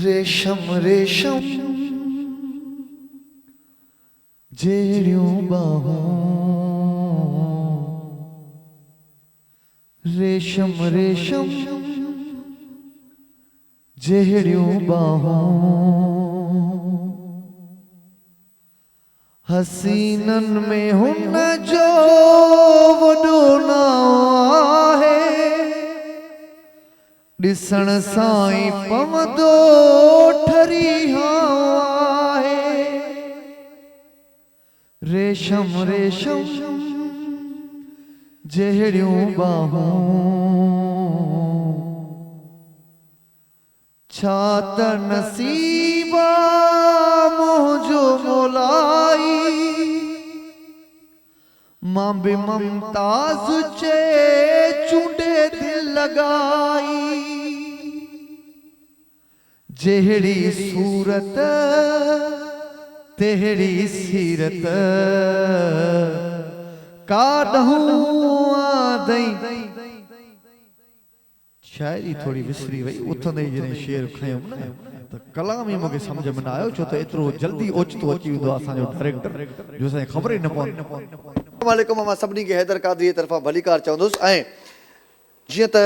ريشم ريشم جهڙيون ٻانهون ريشم ريشم جهڙيون ٻانهون. حسينن ۾ هن جو وڏو نانء آهي. ڏسڻ سان ئي پوندو ٺري هانء آهي. ريشم ريشم جهڙيون ٻانهون. ڇا ته نصيب آ منهنجو مولائي، مان به ممتاز چئي چونڊي دل لڳائي. جهڙي صورت تهڙي سيرت، ڪاڏهون آندئين. شاعري ٿوري وسري وئي، اٿندي ئي جڏهن شعر کنيم نه ته ڪلام ئي مونکي سمجهه ۾ نه آيو ڇو ته ايترو جلدي اوچتو اچي ويندو آهي اسان جو ڊائريڪٽر جو اسان کي خبر ئي نه پوندي. السلام عليڪم اوهان سڀني کي حيدر قادري جي طرفان ڀليڪار چوندس ۽ جيئن ته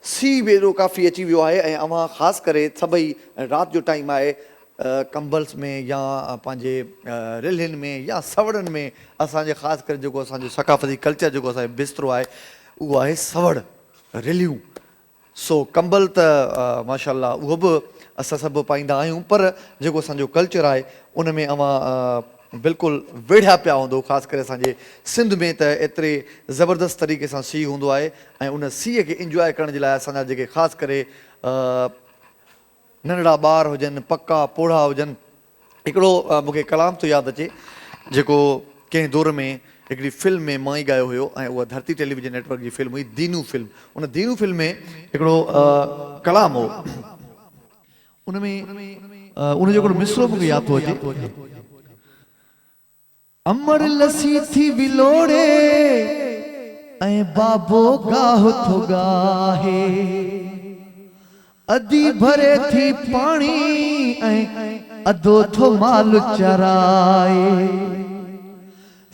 سيء به ايڏو ڪافي اچي ويو آهي ۽ اوهان خاص ڪري سڀئي رات جو ٽائيم آهي ڪمبلس ۾ يا پنهنجي رلهين ۾ يا سوڙن ۾ اسان جي خاص ڪري جيڪو اسان جو ثقافتي ڪلچر جيڪو اسان جو بسترو آهي اهو آهي سوڙ، رليون، سو ڪمبل ته ماشاء الله اهو به اسان سڀ پائيندا آهيون پر جيڪو اسان جو ڪلچر آهي ان ۾ اوهان بلڪل ويڙهيا پيا هوندو خاص ڪري اسان جي سنڌ ۾ ته ايتري زبردست طريقي سان سيء هوندو آهي ۽ ان سيء کي انجواء ڪرڻ جي لاء اسان جا جيڪي خاص ڪري ننڍڙا ٻار هجن پڪا پوڙها هجن هڪڙو مون کي ڪلام ٿو ياد اچي جيڪو ڪنهن دور ۾ هڪڙي فلم ۾ مان ئي ڳايو هيو ۽ اها ڌرتي ٽيليويزن نيٽ ورڪ جي فلم هئي دينو فلم ان دينو فلم ۾ هڪڙو ڪلام هو ان ۾ ان جو هڪڙو مصرعو مون کي ياد ٿو اچي. امڙ لسي ٿي ولوڙي ۽ بابو گاهه ٿو ڳاهي. ادي ڀري ٿي پاڻي ۽ ادو ٿو مال چرائي.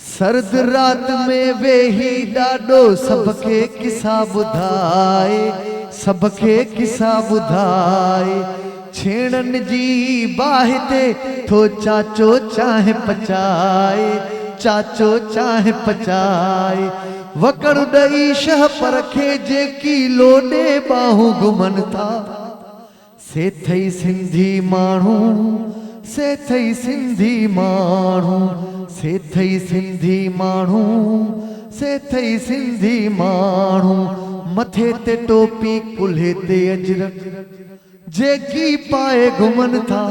سرد رات ۾ ويهي ڏاڏو سڀ کي قصا ٻڌائي، سڀ کي قصا ٻڌائي. ڇيڻن جي باهه تي ٿو چاچو چانهه پچائي، چاچو چانهه پچائي. وڪڙ ڏئي شهپر کي جيڪي لوڏي ٻانهون گهمن ٿا، سي ٿئي سنڌي ماڻهو، سي ٿئي سنڌي ماڻهو، سي ٿئي سنڌي ماڻهو، سي ٿئي سنڌي ماڻهو. مٿي تي ٽوپي ڪلهي تي اجرڪ. جيڪي پائي گهمن ٿا،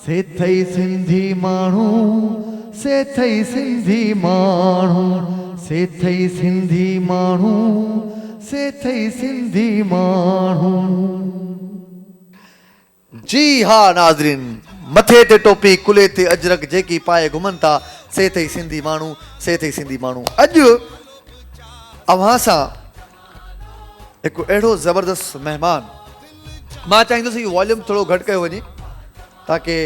سي ٿئي سنڌي ماڻهو، سي ٿئي سنڌي ماڻهو، سي ٿئي سنڌي ماڻهو، سي ٿئي سنڌي ماڻهو. جي ها ناظرين، مٿي تي ٽوپي، ڪلهي تي اجرڪ جيڪي پائي گهمن ٿا، سي ٿئي سنڌي ماڻهو، سي ٿئي سنڌي ماڻهو. اڄ اوهان سان هڪ اهڙو زبردست مهمان مان چاهيندس هي واليوم ٿورو گهٽ ڪيو وڃي تاڪي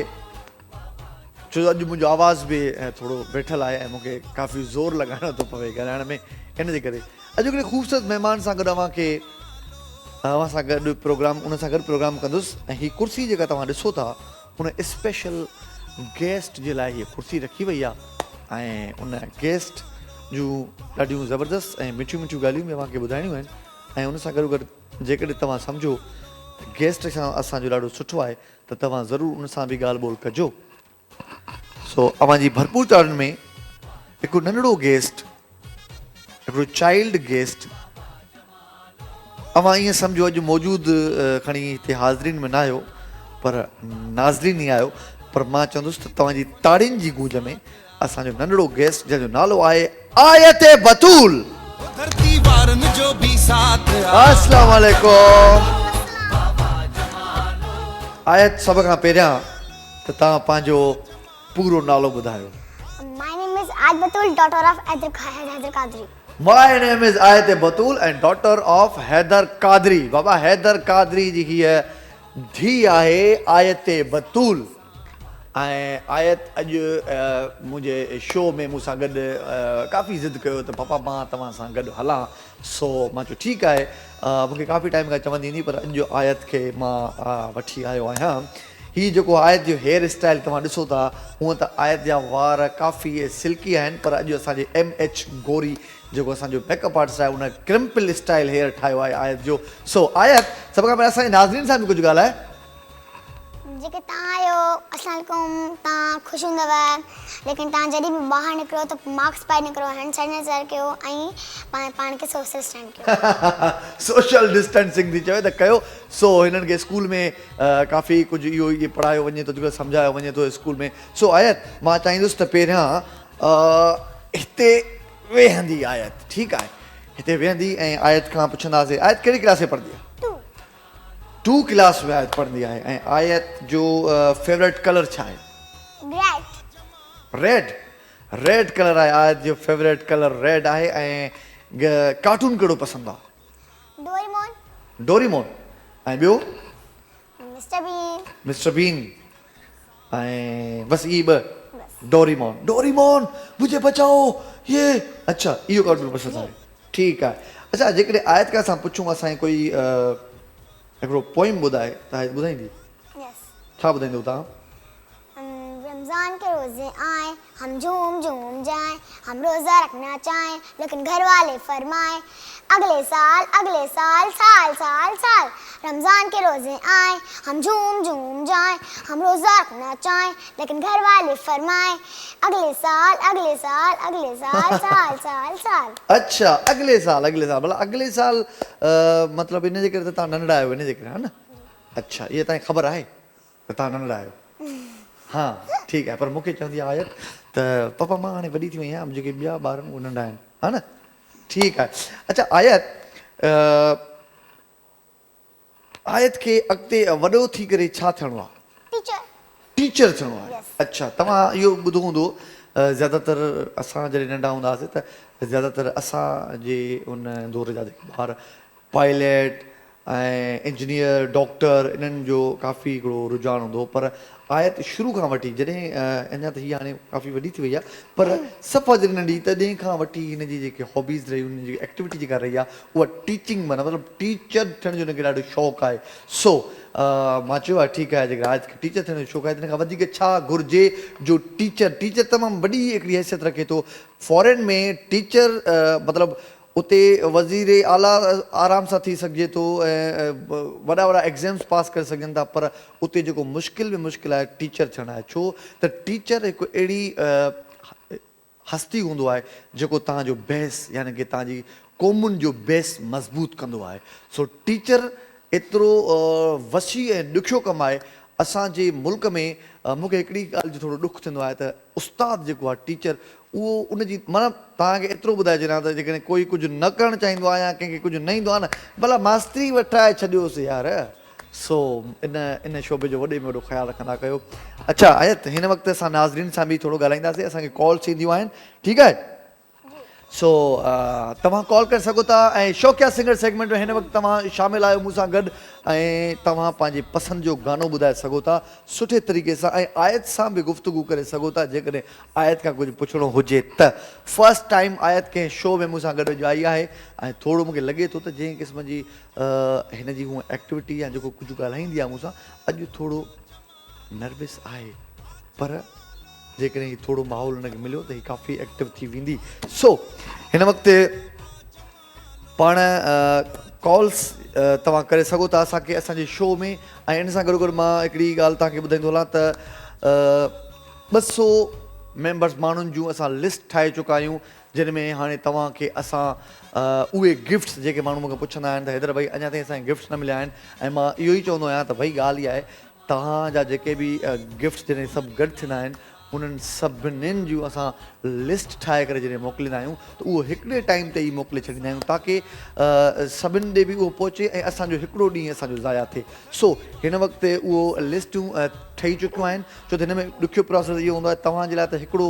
ڇو جو اڄ منهنجو آواز به ٿورو ويٺل آهي ۽ مونکي ڪافي زور لڳائڻو ٿو پوي ڳالهائڻ ۾ ان جي ڪري اڄ هڪڙي خوبصورت مهمان سان گڏ اوهان کي اوهان سان گڏ پروگرام ان سان گڏ پروگرام ڪندس ۽ هي ڪرسي جيڪا توهان ڏسو ٿا ان اسپيشل گيسٽ جي لاء هيء ڪرسي رکي وئي آهي ۽ ان گيسٽ جون ڏاڍيون زبردست ۽ مٺيون مٺيون ڳالهيون به اوهان کي ٻڌائڻيون آهن ۽ ان سان گڏوگڏ جيڪڏهن توهان سمجهو ته گيسٽ سان اسان جو ڏاڍو سٺو آهي ته توهان ضرور ان سان به ڳالهه ٻولهه ڪجو. سو اوهان جي ڀرپور تاڙين ۾ هڪ ننڍڙو گيسٽ، هڪڙو چائلڊ گيسٽ، اوهان ائين سمجهو اڄ موجود کڻي هتي حاضرين ۾ ناهيو پر ناظرين ئي آهيو پر مان چوندس ته توهان جي تاڙين جي گونج ۾ اسان جو ننڍڙو گيسٽ جنهن جو نالو آهي آيت بتول. اسلام عليڪم آيت سڀ کان پهريان ته توهان پنهنجو پورو نالو ٻڌايو. My name is Ayat Batool daughter of Haider Qadri. My name is Ayat Batool and daughter of Haider Qadri. بابا حيدر قادري جي هيء ڌيء آهي آيت بتول ۽ آيت اڄ منهنجي شو ۾ مون سان گڏ ڪافي ضد ڪيو ته پاپا مان توهان سان گڏ هلان سو مان چيو ٺيڪ آهي مون کي ڪافي ٽائيم کان چوندي هوندي پر اڄ آيت کي مان وٺي آيو آهيان. هي جيڪو آيت جو هيئر اسٽائيل توهان ڏسو ٿا هونئن ته آيت جا وار ڪافي سلڪي آهن پر اڄ اسان جي ايم ايڇ گوري جيڪو اسان جو ميڪ اپ آرٽسٽ آهي ان ڪرمپل اسٽائيل هيئر ٺاهيو آهي آيت جو. سو آيت سڀ کان پهريان اسان جي ناظرين سان به ڪجهه ڳالهاء. جيڪي توهان آهيو اسلام عليڪم توهان خوش هوندؤ ليڪن توهان جڏهن به ٻاهر نڪرو ته ماسڪ پائي نڪرو هينڊ سينيٽائزر ڪيو ۽ پاڻ کي سوشل اسٽينڊ ڪيو. سوشل ڊسٽنسنگ ٿي چوي ته ڪيو. سو هنن کي اسڪول ۾ ڪافي ڪجهه اهو ئي پڙهايو وڃي ٿو جيڪو سمجهايو وڃي ٿو اسڪول ۾. سو آيت مان چاهيندس ته پهريان هتي ويهندي آيت ٺيڪ آهي هتي ويهندي ۽ آيت کان پڇنداسين آيت ڪهڙي ڪلاس ۾ پڙهندي آهي؟ ٽو ڪلاس ۾ آيت پڙهندي آهي ۽ آيت جو فيورٽ ڪلر ڇا آهي؟ ريڊ. ريڊ ريڊ ڪلر آهي آيت جو فيورٽ ڪلر ريڊ آهي ۽ ڪارٽون ڪهڙو پسند آهي؟ ڊوريمون. ڊوريمون ۽ ٻيو؟ مسٽر بين. مسٽر بين ۽ بس اهي ٻه. ڊوريمون ڊوريمون مجهي بچائو يي اڇا اهو ڪارٽون پسند آهي ٺيڪ آهي اڇا جيڪڏهن آيت کان اسان پڇون اسان کي ڪوئي هڪڙو پوئم ٻڌائي ته آيت ٻڌائيندي؟ ڇا ٻڌائيندو توهان؟ رمضان ڪي روزي آئين هم جهوم جهوم جائين هم روزا رکنا چاهين ليڪن گهر والي فرمائين اگلي سال اگلي سال سال سال سال رمضان ڪي روزي آئين هم جهوم جهوم جائين هم روزا رکنا چاهين ليڪن گهر والي فرمائين اگلي سال اگلي سال اگلي سال سال سال سال. اڇا اگلي سال اگلي سال ڀلا اگلي سال مطلب ان جي ڪري ته توهان ننڍڙا آهيو ان جي ڪري ها نه اڇا اها توهان کي خبر آهي ته توهان ننڍڙا آهيو ها ٺيڪ آهي پر مون کي چوندي آهي آيت ته پپا مان هاڻي وڏي ٿي وئي آهيان جيڪي ٻيا ٻار آهن اهي ننڍا آهن ها نه ٺيڪ آهي اڇا آيت آيت کي اڳتي وڏو ٿي ڪري ڇا ٿيڻو آهي؟ ٽيچر. ٽيچر ٿيڻو آهي. اڇا توهان اهو ٻڌو هوندو زياده تر اسان جڏهن ننڍا هوندا هئاسين ته زياده تر اسان جي ان دور جا جيڪي ٻار پائليٽ ۽ انجنيئر ڊاڪٽر انهن جو ڪافي هڪڙو رجحان هوندو هو پر آيت شروع کان وٺي جڏهن اڃا ته هي هاڻي ڪافي وڏي ٿي وئي آهي پر صفا جڏهن ننڍي تڏهن کان وٺي هن جي جيڪي هابيز رهيون هن جي ايڪٽيوٽي جيڪا رهي آهي اها ٽيچنگ معنيٰ مطلب ٽيچر ٿيڻ جو هن کي ڏاڍو شوق آهي سو مان چيو آهي ٺيڪ آهي جيڪڏهن آيت کي ٽيچر ٿيڻ جو شوق آهي ته هن کان وڌيڪ ڇا گهرجي جو ٽيچر ٽيچر تمام وڏي هڪڙي حيثيت رکي ٿو فارين ۾ ٽيچر مطلب اتي وزير اعليٰ آرام سان ٿي سگهجي ٿو ۽ وڏا وڏا ايگزيمز پاس ڪري سگهجن ٿا پر اتي جيڪو مشڪل ۾ مشڪل آهي ٽيچر ٿيڻ آهي ڇو ته ٽيچر هڪ اهڙي هستي هوندو آهي جيڪو توهان جو بيس يعني ڪي توهان جي قومن جو بيس مضبوط ڪندو آهي سو ٽيچر ايترو وسيع ۽ ڏکيو ڪم آهي اسان جي ملڪ ۾ مون کي هڪڙي ڳالهه جو ٿورو ڏک ٿيندو آهي ته استاد جيڪو آهي ٽيچر اهو ان جي معنيٰ توهان کي ايترو ٻڌائي ڇڏيان ته جيڪڏهن ڪوئي ڪجهه نه ڪرڻ چاهيندو آهي يا ڪنهن کي ڪجهه نه ايندو آهي نه ڀلا ماستري وٺرائي ڇڏيوس يار سو ان ان شعبي جو وڏي ۾ وڏو خيال رکندا ڪيو اڇا آيت هن وقت اسان ناظرين سان به ٿورو ڳالهائينداسين اسان کي ڪالس اينديون آهن ٺيڪ آهي سو توهان ڪال ڪري سگهو ٿا ۽ شوقيا سنگر سيگمينٽ ۾ هن وقت توهان شامل آهيو مون سان گڏ ۽ توهان پنهنجي پسند جو گانو ٻڌائي سگهو ٿا سٺي طريقي سان ۽ آيت سان به گفتگو ڪري سگهو ٿا جيڪڏهن آيت کان ڪجهه پڇڻو هجي ته. فرسٽ ٽائيم آيت ڪنهن شو ۾ مون سان گڏ اڄ آئي آهي ۽ ٿورو مون کي لڳي ٿو ته جنهن قسم جي هن جي هونء ايڪٽيوٽي يا جيڪو ڪجهه ڳالهائيندي آهي مون سان اڄ ٿورو نروس آهي پر جيڪڏهن هي ٿورو ماحول هن کي مليو ته هي ڪافي ايڪٽو ٿي ويندي سو هن وقت پاڻ ڪالس توهان ڪري سگهو ٿا اسان کي اسان جي شو ۾ ۽ ان سان گڏو گڏ مان هڪڙي ڳالهه توهان کي ٻڌائيندو هلان ته 200 ميمبرس ماڻهن جون اسان لسٽ ٺاهي چڪا آهيون جن ۾ هاڻي توهان کي اسان اهي گفٽس جيڪي ماڻهو مون کي پڇندا آهن ته حيدر ڀائي اڃا تائين اسان کي گفٽس نه مليا آهن ۽ مان اهو ئي چوندو آهيان ته ڀائي ڳالهه اها آهي توهان جا جيڪي به گفٽس جڏهن سڀ گڏ ٿيندا آهن انهن سڀنين جون اسان لسٽ ٺاهي ڪري جڏهن موڪليندا آهيون ته اهو هڪڙي ٽائيم تي ئي موڪلي ڇڏيندا آهيون تاڪه سڀن ڏي به اهو پهچي ۽ اسان جو هڪڙو ڏينهن اسان جو ضايع ٿئي سو هن وقت اهو لسٽون ٺهي چڪيون آهن ڇو ته هن ۾ ڏکيو پراسيس اهو هوندو آهي توهان جي لاء ته هڪڙو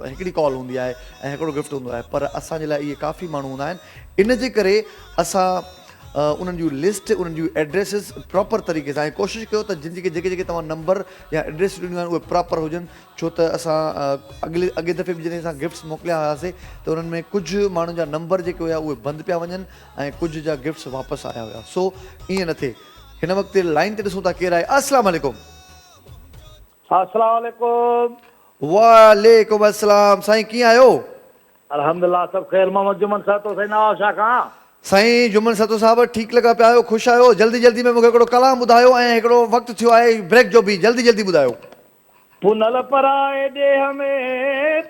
هڪڙي ڪال هوندي آهي ۽ هڪڙو گفٽ هوندو آهي پر اسان جي لاء اهي ڪافي ماڻهو هوندا آهن ان جي ڪري اسان انهن جون لسٽ انهن جون ايڊريسز پراپر طريقي سان ۽ ڪوشش ڪيو ته جن جيڪي جيڪي جيڪي توهان نمبر يا ايڊريس ڏنيون آهن اهي پراپر هجن ڇو ته اسان اڳلي اڳي دفعي به جڏهن اسان گفٽس موڪليا هياسي ته انهن ۾ ڪجهه ماڻهن جا نمبر جيڪي هيا اهي بند پيا وڃن ۽ ڪجهه جا گفٽس واپس آيا هيا سو ائين نه ٿئي هن وقت لائين تي ڏسون ٿا ڪير آهي السلام عليڪم. السلام عليڪم. وعليڪم السلام سائين ڪيئن آهيو. الحمدلله سڀ خير محمد جمن سهتو سائين نواب شاهه کان. سائين جمن سهتو صاحب ٺيڪ لڳا پيا آهيو خوش آهيو جلدي جلدي ۾ مونکي هڪڙو ڪلام ٻڌايو ۽ هڪڙو وقت ٿيو آهي بريڪ جو به جلدي جلدي ٻڌايو. پنهل پرائي ڏيهه ۾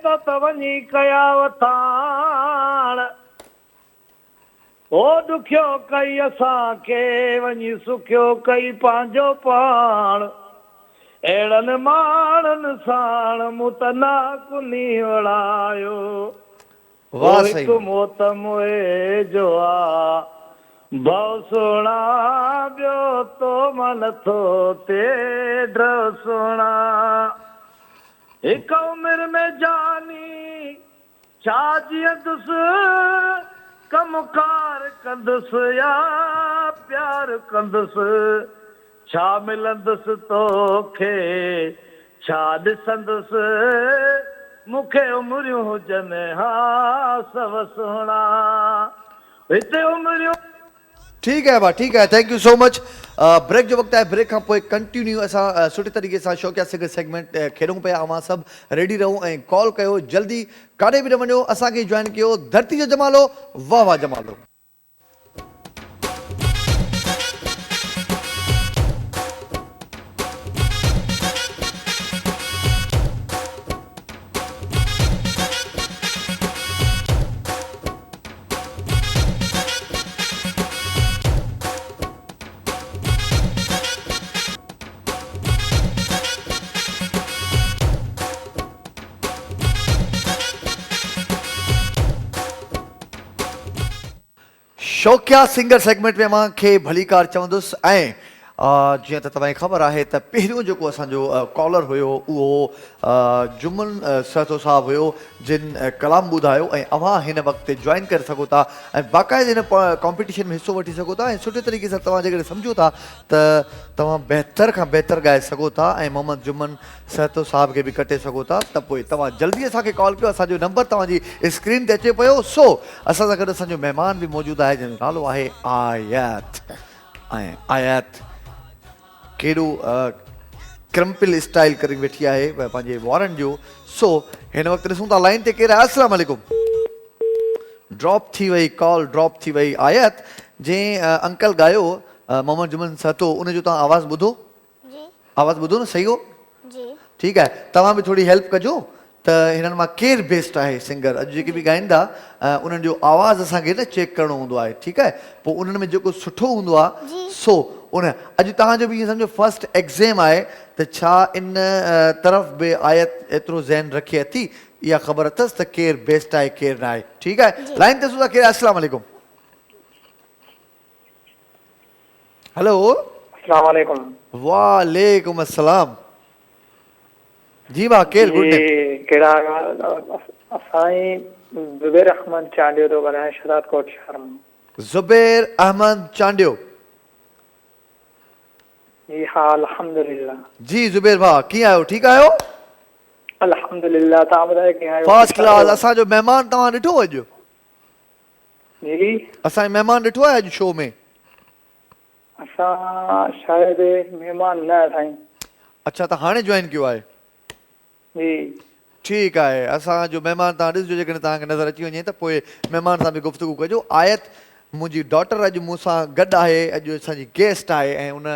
تو ته وڃي ڪيا وٿاڻ. او ڏکيو ڪئي اسان کي، وڃي سکيو ڪئي پنهنجو پاڻ. اهڙن ماڻهن ساڻ مون ته ناڪ نيوڙايو. او واهه هڪ سائين. موت موئي جو آ ڀؤ سهڻا، ٻيو تو مان نٿو ٿئي ڊؤ سهڻا. هڪ عمر ۾ جاني ڇا جيئندس، ڪم ڪار ڪندس يا پيار ڪندس، ڇا ملندس توکي، ڇا ڏسندس، مون کي عمريون هجن ها سو سهڻا، هتي عمريون. ٺيڪ آهي ڀاء ٺيڪ آهي thank you so much break جو وقت آهي بريڪ کان پوء ڪنٽينيو اسان سٺي طريقي سان شوقيا سنگر سيگمينٽ کيڏون پيا اوهان سڀ ريڊي رهو ۽ ڪال ڪيو جلدي ڪاڏي به نه وڃو اسان کي جوائن ڪيو ڌرتي جو جمالو واه واه جمالو. شوقيا سنگر سيگمينٽ ۾ اوهان کي ڀليڪار چوندس ۽ جيئن ته توهان کي خبر آهي ته پهريون جيڪو اسان جو ڪالر هيو اهو جمن سهتو صاحب هيو جن ڪلام ٻڌايو ۽ اوهان هن وقت جوائن ڪري سگهو ٿا ۽ باقاعدي هن ڪامپيٽيشن ۾ حصو وٺي سگهو ٿا ۽ سٺي طريقي سان توهان جيڪڏهن سمجهو ٿا ته توهان بهتر کان بهتر ڳائي سگهو ٿا ۽ محمد جمن سهتو صاحب کي به ڪٽي سگهو ٿا ته پوء توهان جلدي اسان کي ڪال ڪيو اسان جو نمبر توهان جي اسڪرين تي اچي پيو سو اسان سان گڏ اسان جو مهمان به موجود آهي جنهن جو نالو آهي آيت ۽ آيت ڪيڏو ڪرمپل اسٽائل ڪري ويٺي آهي پنهنجي وارن جو سو هن وقت ڏسون ٿا لائن تي ڪير آهي السلام عليڪم ڊراپ ٿي وئي ڪال ڊراپ ٿي وئي آيت جنهن انڪل ڳايو محمد جمن سهتو ان جو توهان آواز ٻڌو جي آواز ٻڌو نه صحيح هو جي ٺيڪ آهي توهان به ٿوري هيلپ ڪجو ته هنن مان ڪير بيسٽ آهي سنگر اڄ جيڪي به ڳائيندا انهن جو آواز اسان کي نه چيڪ ڪرڻو هوندو آهي ٺيڪ آهي پوء انهن ۾ جيڪو سٺو هوندو آهي سو ان اڄ توهان جو به ائين سمجهو فرسٽ ايگزيم آهي ته ڇا ان طرف به آيت ايترو ذهن رکي اٿي اها خبر اٿس ته ڪير بيسٽ آهي ڪير نه آهي ٺيڪ آهي لائن تي سوزا ڪير آهي السلام عليڪم هلو السلام عليڪم وعليڪم السلام جي ڀاء ڪير گڊ نيم. جي ڪهڙا حال سائين زبير احمد چانڊيو ٿو ڳالهايان شهداد ڪوٽ شهر مان. زبير احمد چانڊيو. جي ها الحمدلله. جي زبير ڀاء ڪيئن آهيو ٺيڪ آهيو. الحمدلله توهان ٻڌايو ڪيئن آهيو فرسٽ ڪلاس اسان جو مهمان توهان ڏٺو اڄ. جي. اسان جو مهمان ڏٺو آهي اڄ شو ۾. اسان شايد مهمان نه سائين. اڇا ته هاڻي جوائن ڪيو آهي. جي. ٺيڪ آهي اسان جو مهمان توهان ڏسجو جيڪڏهن توهان کي نظر اچي وڃي ته پوء مهمان سان به گفتگو ڪجو آيت منهنجي ڊاٽر اڄ مون سان گڏ آهي اڄ اسان جي گيسٽ آهي ۽ ان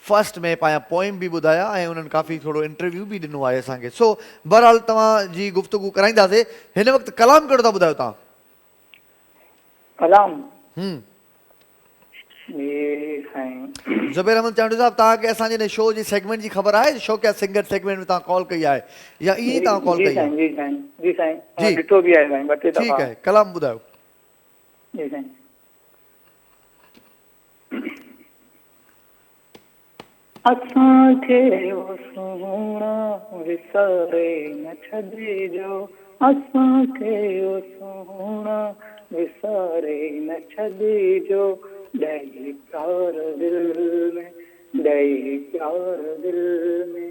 فرسٽ ۾ پنهنجا پوئم به ٻڌايا ۽ انهن ڪافي ٿورو انٽرويو به ڏنو آهي اسان کي سو بهرحال توهان جي گفتگو ڪرائينداسي هن وقت ڪلام ڪهڙو ٿا ٻڌايو توهان. ڪلام هم. جي سائين. زبير احمد چانڊيو صاحب توهان کي اسان جي هن شو جي سيگمينٽ جي خبر آهي شوقيا سنگر سيگمينٽ ۾ توهان ڪال ڪئي آهي يا ائين ئي توهان ڪال جي ڪئي سائين آهي. جي سائين جي سائين جي ڏٺو به آهي سائين ٻه ٽي ٺيڪ دفعا. آهي ڪلام ٻڌايو. جي سائين. اسان کي او سهڻا وساري نه ڇڏجو اسان کي او سهڻا وساري نه ڇڏجو، ڏئي پيار دل ۾، ڏئي پيار دل ۾،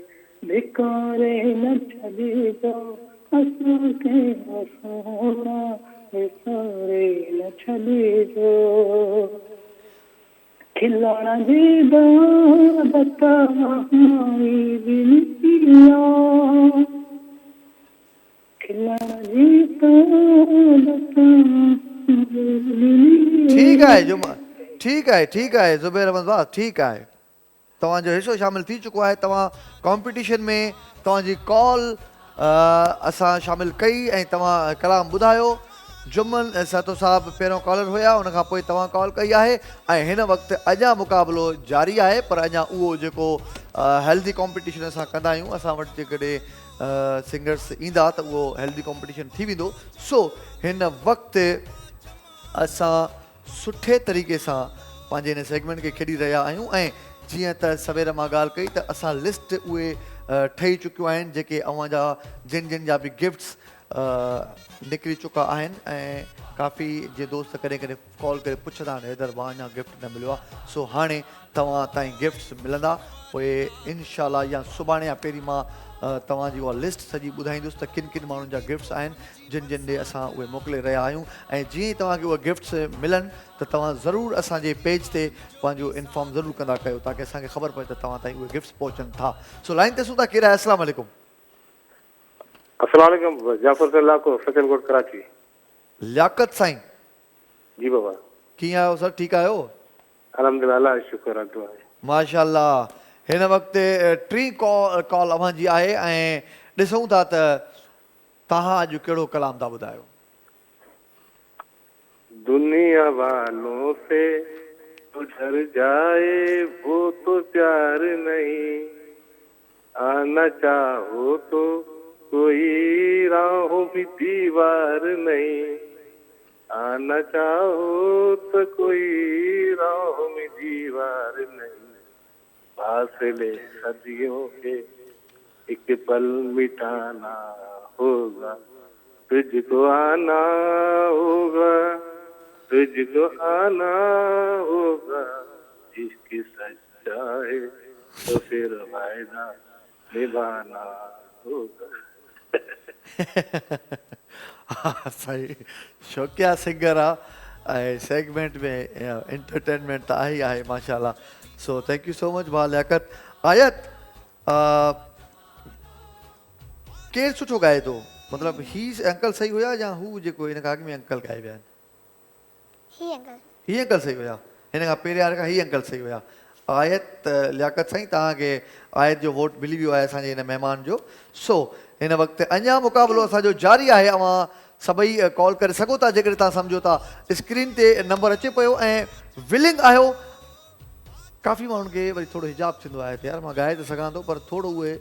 ڌڪاري نه ڇڏجو، اسان کي او سهڻا وساري نه ڇڏجو. کلڻ جي عادت اهائي ڏني آ. کلڻ جي عادت ٺيڪ آهي جمع ٺيڪ آهي ٺيڪ آهي زبير احمد ڀاء ٺيڪ آهي توهان جو حصو شامل ٿي چڪو آهي توهان ڪامپيٽيشن ۾ توهان جي ڪال اسان شامل ڪئي ۽ توهان ڪلام ٻڌايو جمن سهتو صاحب پهريون ڪالر هيا ان کان پوء توهان ڪال ڪئي آهي ۽ هن وقت اڃا مقابلو جاري آهي پر اڃا اهو جيڪو هيلدي ڪامپيٽيشن اسان ڪندا آهيون اسان وٽ جيڪڏهن سنگرس ايندا ته اهو هيلدي ڪامپيٽيشن ٿي ويندو سو هن وقت اسان سٺي طريقي سان پنهنجي هن سيگمينٽ کي کيڏي رهيا آهيون ۽ جيئن ته سوير مان ڳالهه ڪئي ته اسان لسٽ اهي ٺهي چڪيون آهن جيڪي اوهان جا جن جن جا به گفٽس نڪري چڪا آهن ۽ ڪافي جي دوست ڪڏهن ڪڏهن ڪال ڪري پڇندا آهن حيدر ڀاء اڃا گفٽ نه مليو آهي سو هاڻي توهان تائين گفٽس ملندا پوء انشاء الله يا سڀاڻي يا پهرين مان توهان جي اها لسٽ سڄي ٻڌائيندس ته ڪن ڪن ماڻهن جا گفٽس آهن جن جن ڏي اسان اهي موڪلي رهيا آهيون ۽ جيئن ئي توهان کي اهي گفٽس ملن ته توهان ضرور اسان جي پيج تي پنهنجو انفارم ضرور ڪندا ڪيو تاڪه اسان کي خبر پوي ته توهان تائين اهي گفٽس پهچن ٿا سو لائين تي سون ٿا ڪير آهي السلام عليڪم. السلام عليڪم جعفر سر لاکو سچل ڳوٺ ڪراچي. لياقت سائين. جي بابا. ڪيئن آهيو سر ٺيڪ آهيو. الحمدلله الله جو شڪر آ دعا آهي. ماشاءالله هن وقت ٽين ڪال اوهان جي آهي ۽ ڏسون ٿا ته توهان اڄ ڪهڙو ڪلام ٿا ٻڌايو. دنيا والون سي تو ڊر جائي وو تو پيار نهين آنا چاهو تو ڪوئي راهون ڀي ديوار نهين آنا چاهو تو ڪوئي راهون ڀي ديوار نهين فاصلي صديون ڪي هڪ پل مٽانا هوگا تجھ ڪو آنا هوگا تجھ ڪو آنا هوگا عشق سچا هي تو ڦر وعده نڀانا هوگا. ها سائين شوقيا سنگر آ ۽ سيگمينٽ ۾ انٽرٽينمينٽ ته آهي ئي آهي ماشاءالله so thank you so much ڀاء لياقت آيت ڪير سٺو ڳائي ٿو مطلب هي انڪل صحيح هيا يا هو جيڪو هن کان اڳ ۾ انڪل ڳائي ويا آهن. هي انڪل. هي انڪل صحيح هيا. هن کان پهريان واري کان هي انڪل صحيح هيا. آيت لياقت سائين توهان کي آيت جو ووٽ ملي ويو آهي اسان جي هن مهمان جو سو هن وقت اڃا مقابلو اسان جو جاري آهي اوهان سڀئي ڪال ڪري سگهو ٿا جيڪڏهن توهان سمجهو ٿا اسڪرين تي نمبر اچي پيو ۽ ولنگ آهيو ڪافي ماڻهن کي وري ٿورو حجاب ٿيندو آهي ته يار مان ڳائي ته سگهان ٿو پر ٿورو اهي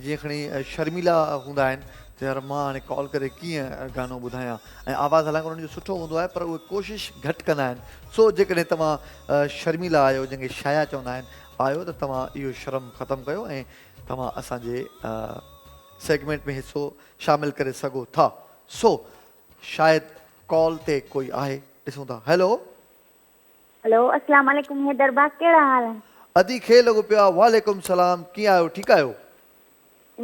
جيئن کڻي شرميلا هوندا آهن ته يار مان هاڻي ڪال ڪري ڪيئن گانو ٻڌايان ۽ آواز حالانڪه انهن جو سٺو هوندو آهي پر اهي ڪوشش گهٽ ڪندا آهن سو جيڪڏهن توهان شرميلا آهيو جنهن کي شايا چوندا آهن آهيو ته توهان اهو شرم ختم ڪيو ۽ توهان اسان جي سيگمينٽ ۾ حصو شامل ڪري سگهو ٿا سو شايد ڪال تي ڪوئي آهي ڏسون ٿا هيلو. هلو اسلام عليڪم حيدر ڀاء ڪهڙا حال آهن. ادي کي لڳو پيو آ وعليڪم سلام ڪيئن آهيو ٺيڪ آهيو.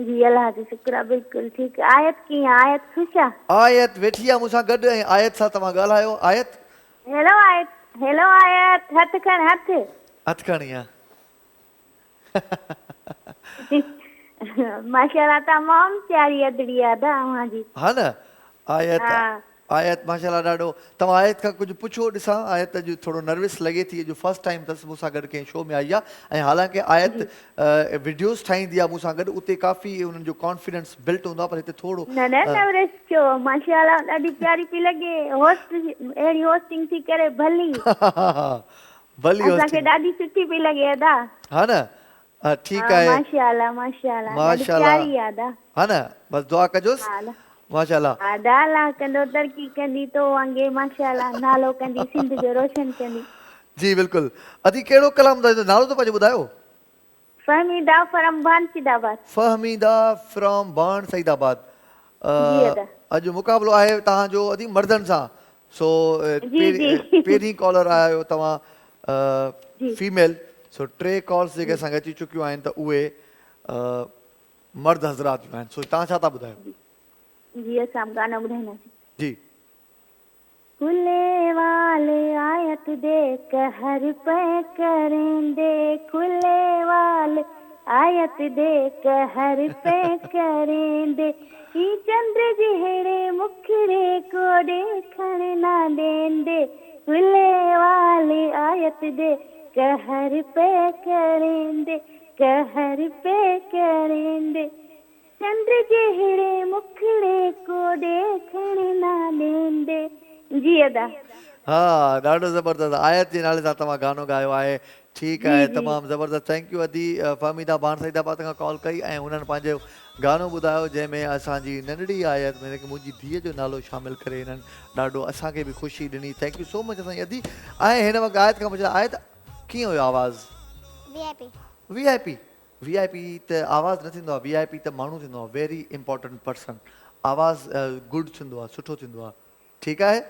جي الله جو شڪر آ بلڪل ٺيڪ آيت ڪيئن آ آيت خوش آ. آيت ويٺي آ مون سان گڏ ۽ آيت سان توهان ڳالهايو آيت. هيلو آيت هيلو آيت هٿ کڻ هٿ. هٿ کڻي آ. ماشاءالله تمام پياري ادڙي آ ادا اوهان جي. ها نه آيت آيت ماشاءالله ڏاڍو توهان آيت کان ڪجهه پڇو ڏسان آيت اڄ ٿورو نروس لڳي ٿي اڄ فرسٽ ٽائيم اٿس مون سان گڏ ڪنهن شو ۾ آئي آ ۽ حالانڪه آيت وڊيوز ٺاهيندي آ مون سان گڏ اتي ڪافي انهن جو ڪانفيڊنس بلٽ هوندو آ پر هتي ٿورو نه نه نروس ڇو ماشاءالله ڏاڍي پياري پئي لڳي هوسٽ اهڙي هوسٽنگ ٿي ڪري ڀلي ڀلي اسان کي ڏاڍي سٺي پئي لڳي ادا. ها نه ٺيڪ آهي. ماشاءالله ماشاءالله ڏاڍي پياري آ ادا. ها نه بس دعا ڪجوس ماشاءالله. ادا الله ڪندو ترقي ڪندي تو وانگي ماشاءالله نالو ڪندي سنڌ جو روشن ڪندي. جي بلڪل ادي ڪهڙو ڪلام ٻڌائيندو نالو ته پنهنجو ٻڌايو. فهميده فرام ڀان سيد آباد. فهميده فرام ڀان سيد آباد جي ادا. اڄ مقابلو آهي توهان جو ادي مردن سان سو جي جي پهرين ڪالر آيا آهيو توهان جي فيميل سو ٽي ڪالز جيڪي اسان کي اچي چڪيون آهن ته اهي مرد حضرات جون آهن سو توهان ڇا ٿا ٻڌايو؟ جي اسان به گانو ٻڌائينداسين. جي. کلي وال آيت the قهر پئي ڪريندي کلي وال آيت the قهر پئي ڪريندي هي چنڊ جهڙي مکڙي ڪو ڏيکڻ نه ڏيندي کلي وال آيت the قهر پئي ڪريندي قهر پئي ڪريندي چنڊ جهڙي مکڙي ڪو ڏيکڻ نه ڏيندي جي ادا. ها ڏاڍو زبردست آيت جي نالي سان توهان گانو ڳايو آهي ٺيڪ جي آهي جي. تمام زبردست thank you ادي فهميده ڀاڻ سعيد آباد کان ڪال ڪئي ۽ هنن پنهنجو گانو ٻڌايو جنهن ۾ اسان جي ننڍڙي آيت ۾ منهنجي ڌيء جو نالو شامل ڪري هنن ڏاڍو اسان کي به خوشي ڏني thank you سو مچ اسان جي ادي ۽ هن وقت آيت کان پڇان آيت ڪيئن هيو آواز V I P. V I P V I P ته آواز نه ٿيندو آهي وي آء پي ته ماڻهو ٿيندو آهي ويري امپارٽنٽ پرسن آواز گڊ ٿيندو آهي سٺو ٿيندو آهي ٺيڪ آهي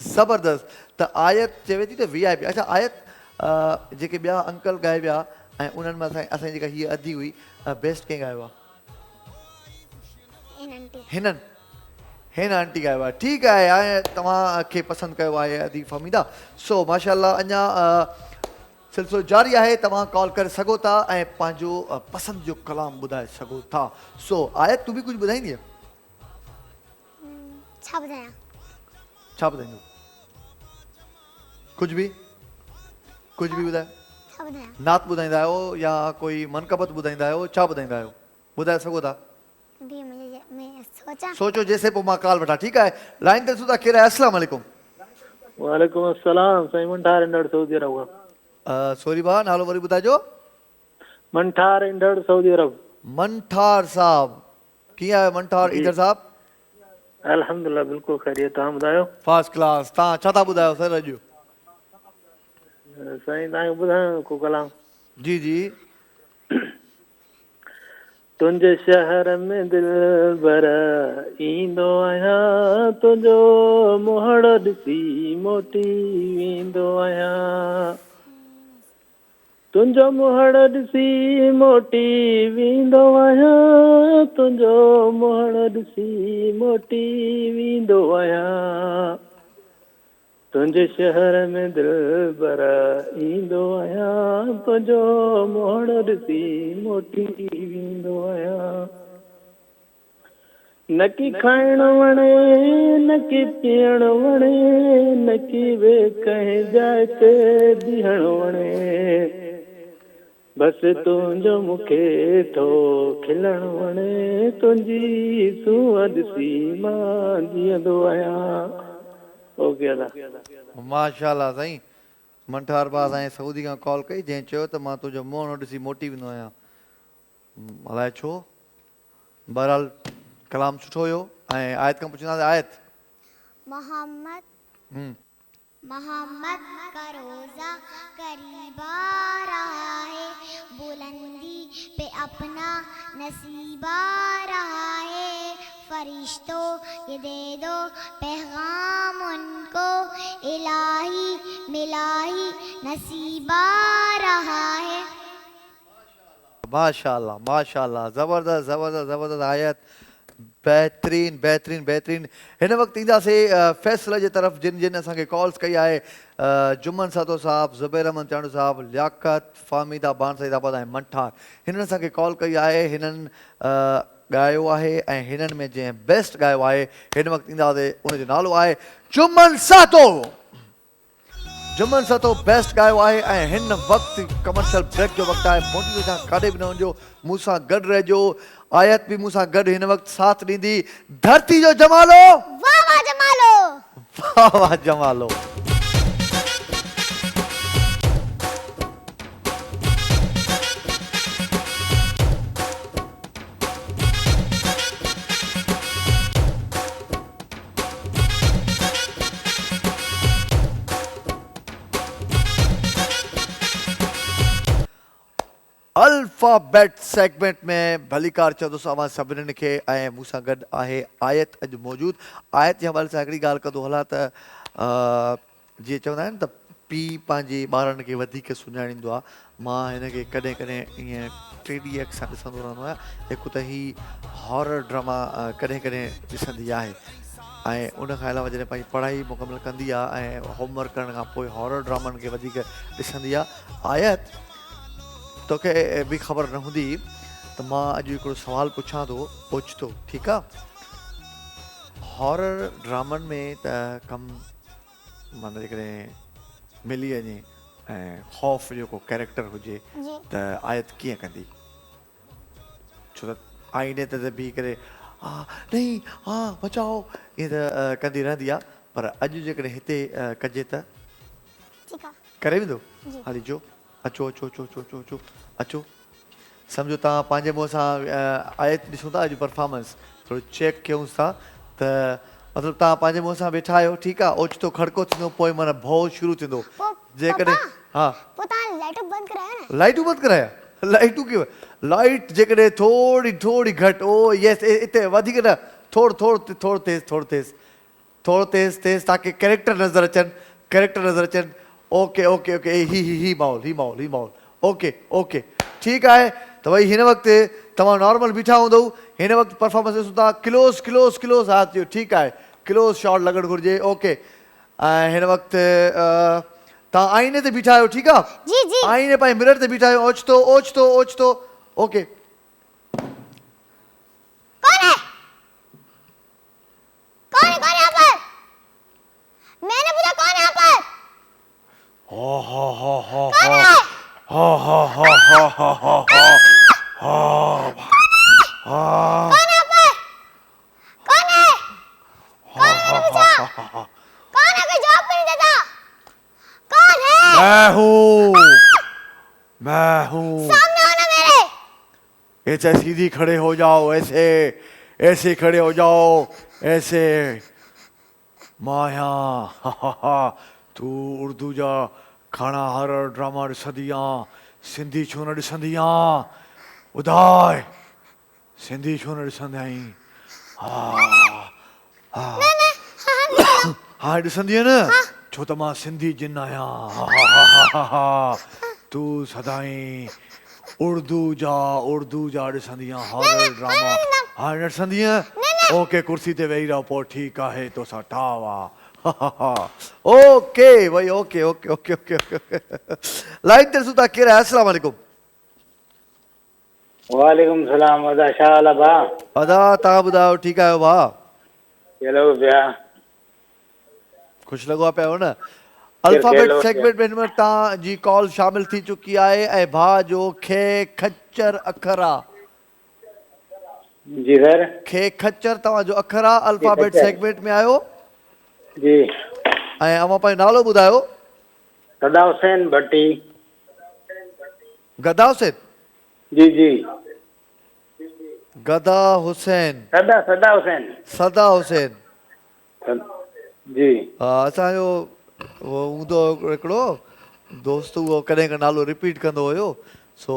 زبردست ته آيت چوي ٿي ته وي آء پي اڇا آيت جيڪي ٻيا انڪل ڳائي ويا ۽ انهن مان اسان جي جيڪا هيء ادي هئي بيسٽ ڪنهن ڳايو آهي هنن هن آنٽي ڳايو آهي ٺيڪ آهي ۽ توهان کي پسند ڪيو آهي ادي فهميده سو ماشاءالله اڃا سلسلو جاري آهي توهان ڪال ڪري سگهو ٿا ۽ پنهنجو پسند جو ڪلام ٻڌائي سگهو ٿا سو آيت تون به ڪجهه ٻڌائيندينء؟ ڇا ٻڌايان؟ ڇا ٻڌائيندو؟ ڪجهه به ڪجهه به ٻڌايو. ڇا ٻڌايان؟ نعت ٻڌائيندا آهيو يا ڪوئي منقبت ٻڌائيندا آهيو ڇا ٻڌائيندا آهيو ٻڌائي سگهو ٿا؟ بي منهنجي ۾ سوچان. سوچو جيسين پوء مان ڪال وٺان ٺيڪ آهي لائين تي ڏسون ٿا ڪير آهي السلام عليڪم. وعليڪم السلام سائين منٺار انڊڙ سعودي عرب کان. سوري ڀاء نالو وري ٻڌائجو. منٺار انڊڙ سعودي عرب. منٺار صاحب ڪيئن آهيو منٺار جي ايندڙ صاحب. الحمدلله بلڪل خيريت توهان ٻڌايو. فرسٽ ڪلاس توهان ڇا ٿا ٻڌايو سر اڄ. سائين توهان کي ٻڌايان ڪو ڪلام. جي جي. تنهنجي شهر ۾ دلبر ايندو آهيان تنهنجو منهڙو ڏسي موٽي ويندو آهيان تنهنجو منهڙو ڏسي موٽي ويندو آهيان تنهنجو منهڙو ڏسي موٽي ويندو آهيان تنهنجي شهر ۾ دلبر ايندو آهيان تنهنجو منهڙو ڏسي موٽي ويندو آهيان نڪي کائڻ وڻي نڪي پيئڻ وڻي نڪي ٻي ڪنهن جاء تي بيهڻ وڻي بس تنهنجو مون کي ٿو کلڻ وڻي تنهنجي سونهن ڏسي مان جيئندو آهيان اوڪي ادا. ماشاءالله سائين منٺار ڀاء سائين سعودي کان ڪال ڪئي جنهن چيو ته مان تنهنجو منهن ڏسي موٽي ويندو آهيان الائي ڇو بهرحال ڪلام سٺو هيو ۽ آيت کان پڇنداسين آيت. محمد. محمد کا روضہ قریب آ رہا ہے بلندی پہ اپنا نصیب آ رہا ہے فرشتو یہ دے دو پیغام ان کو الہی ملاہی نصیب آ رہا ہے. ماشاءالله ماشاءالله زبردست زبردست زبردست آيت بهترين بهترين بهترين هن وقت اينداسي فيصل جي طرف جن جن اسان کي ڪالز ڪئي آهي جمن سهتو صاحب زبير احمد چانڊيو صاحب لياقت فهميده بان سعيد آباد ۽ منٺار هنن اسان کي ڪال ڪئي آهي هنن ڳايو آهي ۽ هنن ۾ جنهن بيسٽ ڳايو آهي هن وقت اينداسي ان جو نالو آهي جمن سهتو جمن سهتو بيسٽ ڳايو آهي ۽ هن وقت ڪمرشل بريڪ جو وقت آهي موٽي ٿو اچان ڪاڏي به نه وڃجو مون سان گڏ رهجو آيت به مون سان گڏ هن وقت ساٿ ڏيندي ڌرتي جو جمالو واه واه جمالو. واه واه جمالو. الفابيٽ سيگمينٽ ۾ ڀليڪار چوندس اوهان سڀنين کي ۽ مون سان گڏ آهي آيت اڄ موجود آيت جي حوالي سان هڪڙي ڳالهه ڪندو هلان ته جيئن چوندا آهن ته پيء پنهنجي ٻارن کي وڌيڪ سڃاڻيندو آهي. مان هن کي ڪڏهن ڪڏهن ائين ٽيڏي اک سان ڏسندو رهندو آهيان. هڪ ته هي هارر ڊراما ڪڏهن ڪڏهن ڏسندي آهي ۽ ان کان علاوه جڏهن پنهنجي پڙهائي مڪمل ڪندي آهي ۽ هوم ورڪ ڪرڻ کان پوء هارر ڊرامن کي وڌيڪ ڏسندي آهي. آيت توکي به خبر نه هوندي ته مان اڄ هڪڙو سوال پڇان ٿو اوچتو ٺيڪ آهي. هارر ڊرامن ۾ ته ڪم معنيٰ جيڪڏهن ملي وڃي ۽ خوف جو ڪو ڪيريڪٽر هجي ته آيت ڪيئن ڪندي؟ ڇو ته آئيني تي ته بيهي ڪري آ نهين آ بچائو ائين ته ڪندي رهندي آ پر اڄ جيڪڏهن هتي ڪجي ته ڪري ويندو؟ هلي جو اچو اچو اچو اچو اچو اچو اچو سمجهو توهان پنهنجي منهن سان آيت ڏسون ٿا اڄ پرفارمنس ٿورو چيڪ ڪيونس ٿا ته مطلب توهان پنهنجي منهن سان ويٺا آهيو ٺيڪ آهي اوچتو کڙڪو ٿيندو پوء معنيٰ ڀؤ شروع ٿيندو جيڪڏهن ها پوء توهان لائٽون بند ڪرايو نه لائٽون بند ڪرايا لائٽون ڪيئن لائٽ جيڪڏهن ٿوري ٿوري گهٽ او يس اتي وڌيڪ نه ٿورو ٿورو ٿورو تيز ٿورو تيز ٿورو تيز تيز تاڪه ڪيريڪٽر نظر اچن ڪيريڪٽر نظر اچن اوڪي اوڪي اوڪي اي هي هي هي ماحول هي ماحول هي ماحول اوڪي اوڪي ٺيڪ آهي ته ڀئي هن وقت توهان نارمل بيٺا هوندؤ هن وقت پرفارمنس ڏسون ٿا ڪلوز ڪلوز ڪلوز ها ٿيو ٺيڪ آهي ڪلوز شاٽ لڳڻ گهرجي اوڪي ۽ هن وقت توهان آئيني تي بيٺا آهيو ٺيڪ آهي جي جي آئيني پنهنجي مرر تي بيٺا آهيو اوچتو اوچتو اوچتو اوڪي ڪون هي ڪون هي ڪون يهان پر مين ني پوڇا ڪون يهان پر ها ها ها ها ڪون ها هي ها ها ها ها ها ها ها ها ها ڪون يهان پر ڪون هي ڪون مين ني پوڇا ڪون هي ڪوئي جواب ڪيون نهين ديتا ڪون هي مين هون مين هون سامني آو نا ميري ايسي سيڌي کڙي هو جائو ايسي ايسي کڙي هو جائو ايسي مان آهيان ها ها ها تون اردو جا گهڻا هارر ڊراما ڏسندي آن سنڌي ڇو نه ڏسندي آن ٻڌاء سنڌي ڇو نه ڏسندي آهين ها ها هاڻي ڏسندينء نه ڇو ته مان سنڌي جن آهيان ها ها ها ها ها تون سدائين اردو جا اردو جا ڏسندي آن هارر ڊراما هاڻي نه ڏسندينء اوڪي ڪرسي تي ويهي رهه پوء ٺيڪ آهي توسان ٺاهه آ ها ها ها اوڪي ڀئي okay okay okay okay okay line تي ڏسون ٿا ڪير آهي السلام عليڪم. وعليڪم السلام ادا ڇا حال آ ڀاء. ادا توهان ٻڌايو ٺيڪ آهيو ڀاء. کيلو پيا. خوش لڳو پيا آهيو نه. الفابيٽ سيگمينٽ ۾ هن مهل توهان جي ڪال شامل ٿي چڪي آهي ۽ ڀاء جو کي خچر اکر آ. جي سر. کي خچر توهان جو اکر آ الفابيٽ سيگمينٽ ۾ آهيو. جي. ۽ اوهان پنهنجو نالو ٻڌايو. گدا حسين ڀٽي. گدا حسين. جي جي. گدا حسين. سدا سدا حسين. سدا حسين. جي. ها اسان جو اهو هوندو هو هڪڙو دوست اهو ڪڏهن ڪڏهن نالو رپيٽ ڪندو هيو سو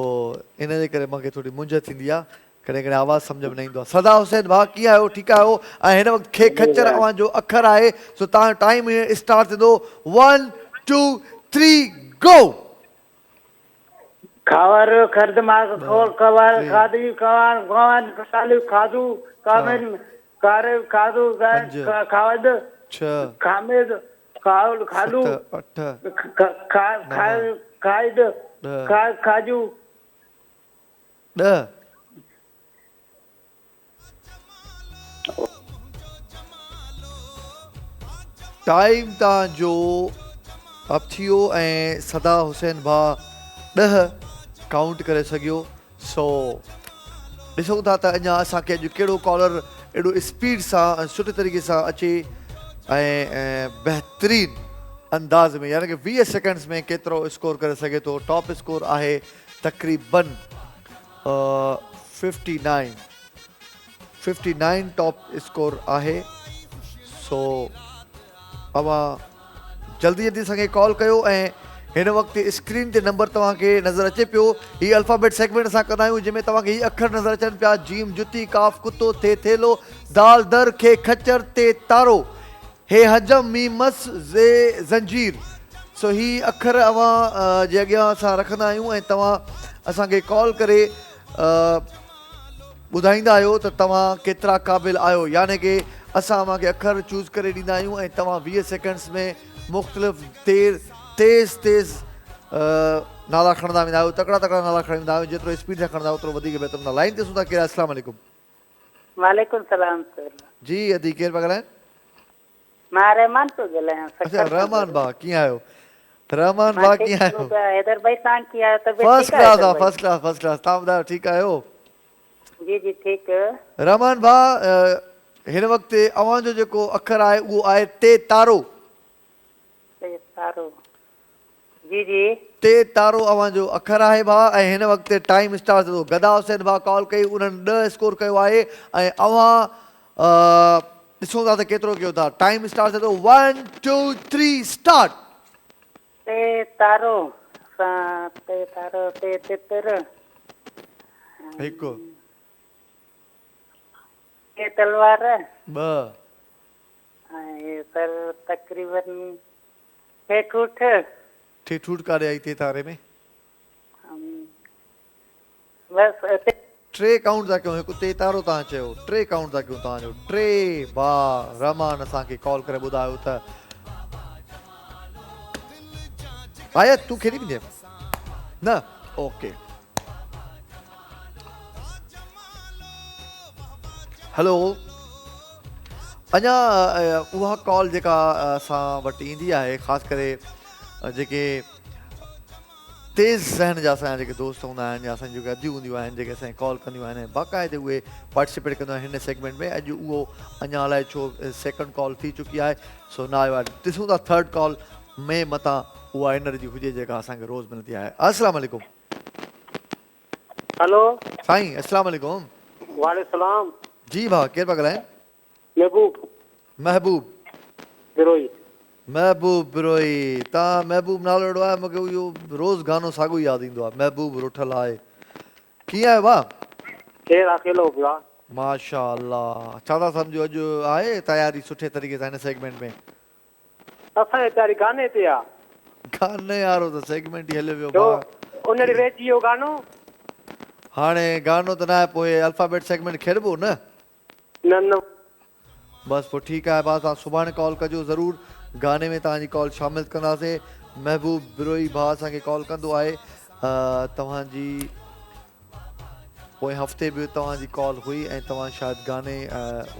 ان جي ڪري مونکي ٿوري مونجهه ٿيندي آ ڪڏهن ڪڏهن آواز سمجهه ۾ نه ايندو آ سدا حسين ڀاء ڪيئن آهيو ٺيڪ آهيو ۽ هن وقت کي خچر اوهان جو اکر آهي سو توهان جو ٽائيم اسٽارٽ ٿيندو ون ٽو ٿري گو. کاور، خردماغ، کور، کوار، کاڌي، کوان، کوان، کالي، کاڌو، کامن، کاري، کاڌو، کاوڌ، کاميد، کاول، کالو، کائد، کاجو. ڏھ. ٽائيم تان جو اپ ٿي ويو ۽ صدا حسين ڀاء ڏهه ڪائونٽ ڪري سگهيو سو ڏسون ٿا ته اڃا اسان کي اڄ ڪهڙو ڪالر ايڏو اسپيڊ سان ۽ سٺي طريقي سان اچي ۽ بهترين انداز ۾ يعني ڪه 20 سيڪنڊز ۾ ڪيترو اسڪور ڪري سگهي ٿو ٽاپ اسڪور آهي تقريبن fifty nine fifty nine top score آهي سو اوهان جلدي جلدي اسان کي ڪال ڪيو ۽ هن وقت اسڪرين تي نمبر توهان کي نظر اچي پيو هي الفابيٽ سيگمينٽ اسان ڪندا آهيون جنهن ۾ توهان کي هي اکر نظر اچن پيا جيم جتي ڪاف ڪتو ٿي ٿيلو دال در کي خچر تي تارو. هي حجم، ميم مس، زي زنجير. سو هي اکر اوهان جي اڳيان اسان رکندا آهيون ۽ توهان اسان کي ڪال ڪري ٻڌائيندا آهيو ته توهان ڪيترا قابل آهيو يعني ڪي اسان اوهان کي اکر چوز ڪري ڏيندا آهيون ۽ توهان 20 سيڪنڊس ۾ مختلف تير تيز تيز نالا کڻندا ويندا آهيو تڪڙا تڪڙا نالا کڻي ويندا آهيو جيترو اسپيڊ سان کڻندا آهيو اوترو وڌيڪ بهتر هوندا لائين تي سون ٿا ڪير آهي اسلام عليڪم. وعليڪم السلام سر. جي ادي ڪير پيا ڳالهايو. مان رحمان پيو ڳالهايان اڇا سکر کان رحمان ڀاء ڪيئن آهيو رحمان مان ڀاء ٺيڪ ڪيئن آهيو. حيدر ڀائي توهان ڪيئن آهيو طبيعت فرسٽ ٺيڪ آهي ڪلاس حيدر آ ڀائي. فرسٽ ڪلاس فرسٽ ڪلاس توهان ٻڌايو ٺيڪ آهيو. جي جي ٺيڪ. رحمان ڀاء هن وقت اوهان جو جيڪو اکر آهي اهو آهي تي تارو. تي تارو جي جي. تي تارو اوهان جو اکر آهي ڀاء ۽ هن وقت ٽائيم اسٽارٽ ٿئي ٿو گدا حسين ڀاء ڪال ڪئي انهن ڏهه اسڪور ڪيو آهي ۽ اوهان ڏسون ٿا ته ڪيترو ڪيو ٿا ٽائيم اسٽارٽ ٿئي ٿو ون ٽو ٿري اسٽارٽ. تي تارو سان تي تارو تي تتر. هڪ. تي تلوار. ٻه. ۽ سر تقريبن ٺي ٺوٺ. ٺي ٺوٺ ڪاڏي آئي تي تاري ۾. بس تي. ٽي ڪائونٽ ٿا ڪيون هڪ تي تارو توهان چيو ٽي ڪائونٽ ٿا ڪيون توهان جو ٽي ڀاء رحمان اسان کي ڪال ڪري ٻڌايو ته آيت تون کيڏي ويندين نه اوڪي هلو اڃا اها ڪال جيڪا اسان وٽ ايندي آهي خاص ڪري جيڪي تيز ذهن جا اسان جا جيڪي دوست هوندا آهن يا اسان جون جيڪي اديون هونديون آهن جيڪي اسان کي ڪال ڪنديون آهن ۽ باقاعدي اهي پارٽيسپيٽ ڪنديون آهن هن سيگمينٽ ۾ اڄ اهو اڃا الائي ڇو سيڪنڊ ڪال ٿي چڪي آهي سو نه آيو آهي ڏسون ٿا ٿرڊ ڪال ۾ متان اها انرجي هجي جيڪا اسان کي روز ملندي آهي السلام عليڪم. هلو. سائين السلام عليڪم. وعليڪم السلام. جي ڀاء ڪير پيا ڳالهايو. محبوب. محبوب. بروهي. محبوب بروهي تان محبوب نالو اهڙو آهي مونکي اهو روز گانو ساڳيو ياد ايندو آهي محبوب رٺل آهي ڪيئن آهيو ڀاء. خير آ خيلو ڀاء. ماشاء الله ڇا ٿا سمجهو اڄ آهي تياري سٺي طريقي سان هن سيگمينٽ ۾. اسان جي تياري گاني تي آ. گاني وارو ته سيگمينٽ ئي هليو ويو ڇو ڀاء. ان ڏينهن رهجي ويو گانو. هاڻي گانو ته ناهي پوء الفابيٽ سيگمينٽ کيڏبو نه. نه نه. بس پوء ٺيڪ آهي ڀاء توهان سڀاڻي ڪال ڪجو ضرور گاني ۾ توهان جي ڪال شامل ڪنداسين محبوب بروهي ڀاء اسان کي ڪال ڪندو آهي توهان جي پوئين هفتي به توهان جي ڪال هئي ۽ توهان شايد گاني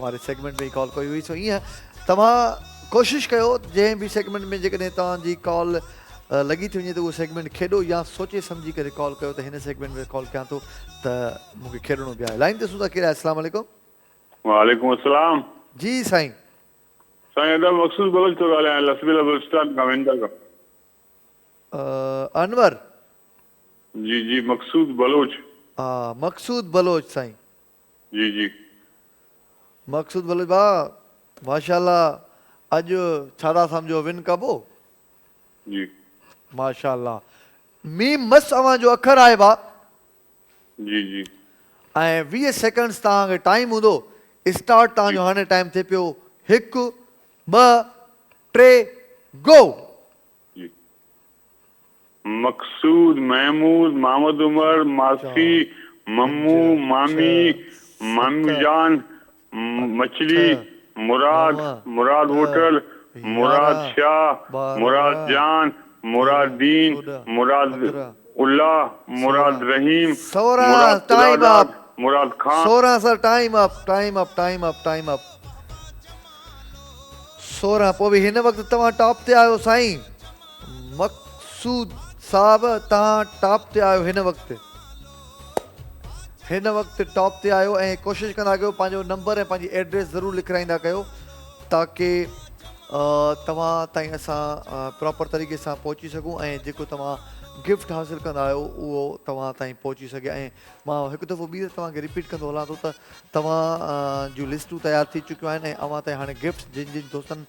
واري سيگمينٽ ۾ ئي ڪال ڪئي هئي سو ايئن توهان ڪوشش ڪيو جنهن به سيگمينٽ ۾ جيڪڏهن توهان جي ڪال لڳي ٿي وڃي ته اهو سيگمينٽ کيڏو يا سوچي سمجهي ڪري ڪال ڪيو ته هن سيگمينٽ ۾ ڪال ڪيان ٿو ته مون کي کيڏڻو به آهي لائين تي سون ٿا ڪير آهي اسلام عليڪم. وعليڪم السلام. جي سائين. سائين ادا مقصود بلوچ ٿو ڳالهايان لسٻيلا بلوچستان کان ويندا کان. انور. جي جي مقصود بلوچ. ها مقصود بلوچ سائين. جي جي. مقصود بلوچ ڀاء ماشاءالله اڄ ڇا ٿا سمجهو ون ڪبو. جي. ماشاءالله ميم مس اوهان جو اکر آهي ڀاء. جي جي. ۽ 20 سيڪنڊس توهان کي ٽائيم هوندو اسٽارٽ توهان جو هاڻي ٽائيم ٿئي پيو هڪ ٻه ٽي گو. جي. مقصود، محمود، محمد عمر، ماسي، ممو، مامي، مامي جان، مڇلي، مراد، مراد هوٽل، مراد شاهه، مراد جان، مراد دين، مراد الله، مراد رحيم، مراد خدا داد، مراد خان. سورهن sir time up time up time up time up سورهن پوء به هن وقت توهان ٽاپ تي آهيو سائين. مقصود صاحب توهان ٽاپ تي آهيو هن وقت هن وقت ٽاپ تي آهيو ۽ ڪوشش ڪندا ڪيو پنهنجو نمبر ۽ پنهنجي ايڊريس ضرور لکرائيندا ڪيو تاڪي توهان تائين اسان پراپر طريقي سان پهچي سگهون ۽ جيڪو توهان گفٽ حاصل ڪندا آهيو اهو توهان تائين پهچي سگهي ۽ مان هڪ دفعو ٻيهر توهان کي رپيٽ ڪندو هلان ٿو ته توهان جون لسٽون تيار ٿي چڪيون آهن ۽ اوهان تائين هاڻي گفٽس جن جن دوستن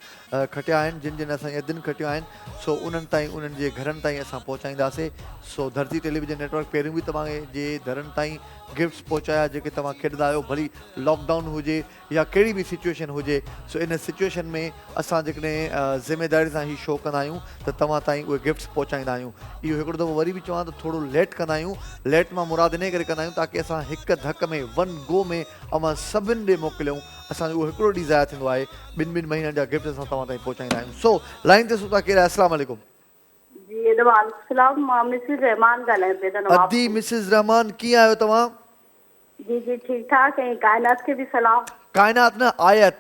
کٽيا آهن جن جن اسان جي ادين کٽيو آهن سو انهن تائين انهن جي گهرن تائين اسان پهچائينداسي سو ڌرتي ٽيليويزن نيٽورڪ پهريون به توهان جي درن تائين گفٽس پهچايا جيڪي توهان کيڏندا آهيو ڀلي لاڪ ڊائون هجي يا ڪهڙي به سچوئيشن هجي سو ان سچوئيشن ۾ اسان جيڪڏهن ذميداري سان هي شو ڪندا آهيون ته توهان تائين اهي گفٽس پهچائيندا آهيون اهو هڪڙو دفعو وري به چوان ته ٿورو ليٽ ڪندا آهيون ليٽ مان مراد انهي ڪري ڪندا آهيون تاڪي اسان هڪ ڌڪ ۾ ون گو ۾ اوهان سڀن ڏي موڪليون اسان جو اهو هڪڙو ڏينهن ضايع ٿيندو آهي ٻن ٻن مهينن جا گفٽس اسان توهان تائين پهچائيندا آهيون سو لائين تي سوتا ڪير آهي السلام عليڪم. جي ادا وعليڪم السلام مان مسز رحمان ڳالهايان پئي ته نواب ادي مسز رحمان ڪيئن آهيو توهان. جي جي ٺيڪ ٺاڪ ۽ ڪائنات کي به سلام. ڪائنات نه آيت.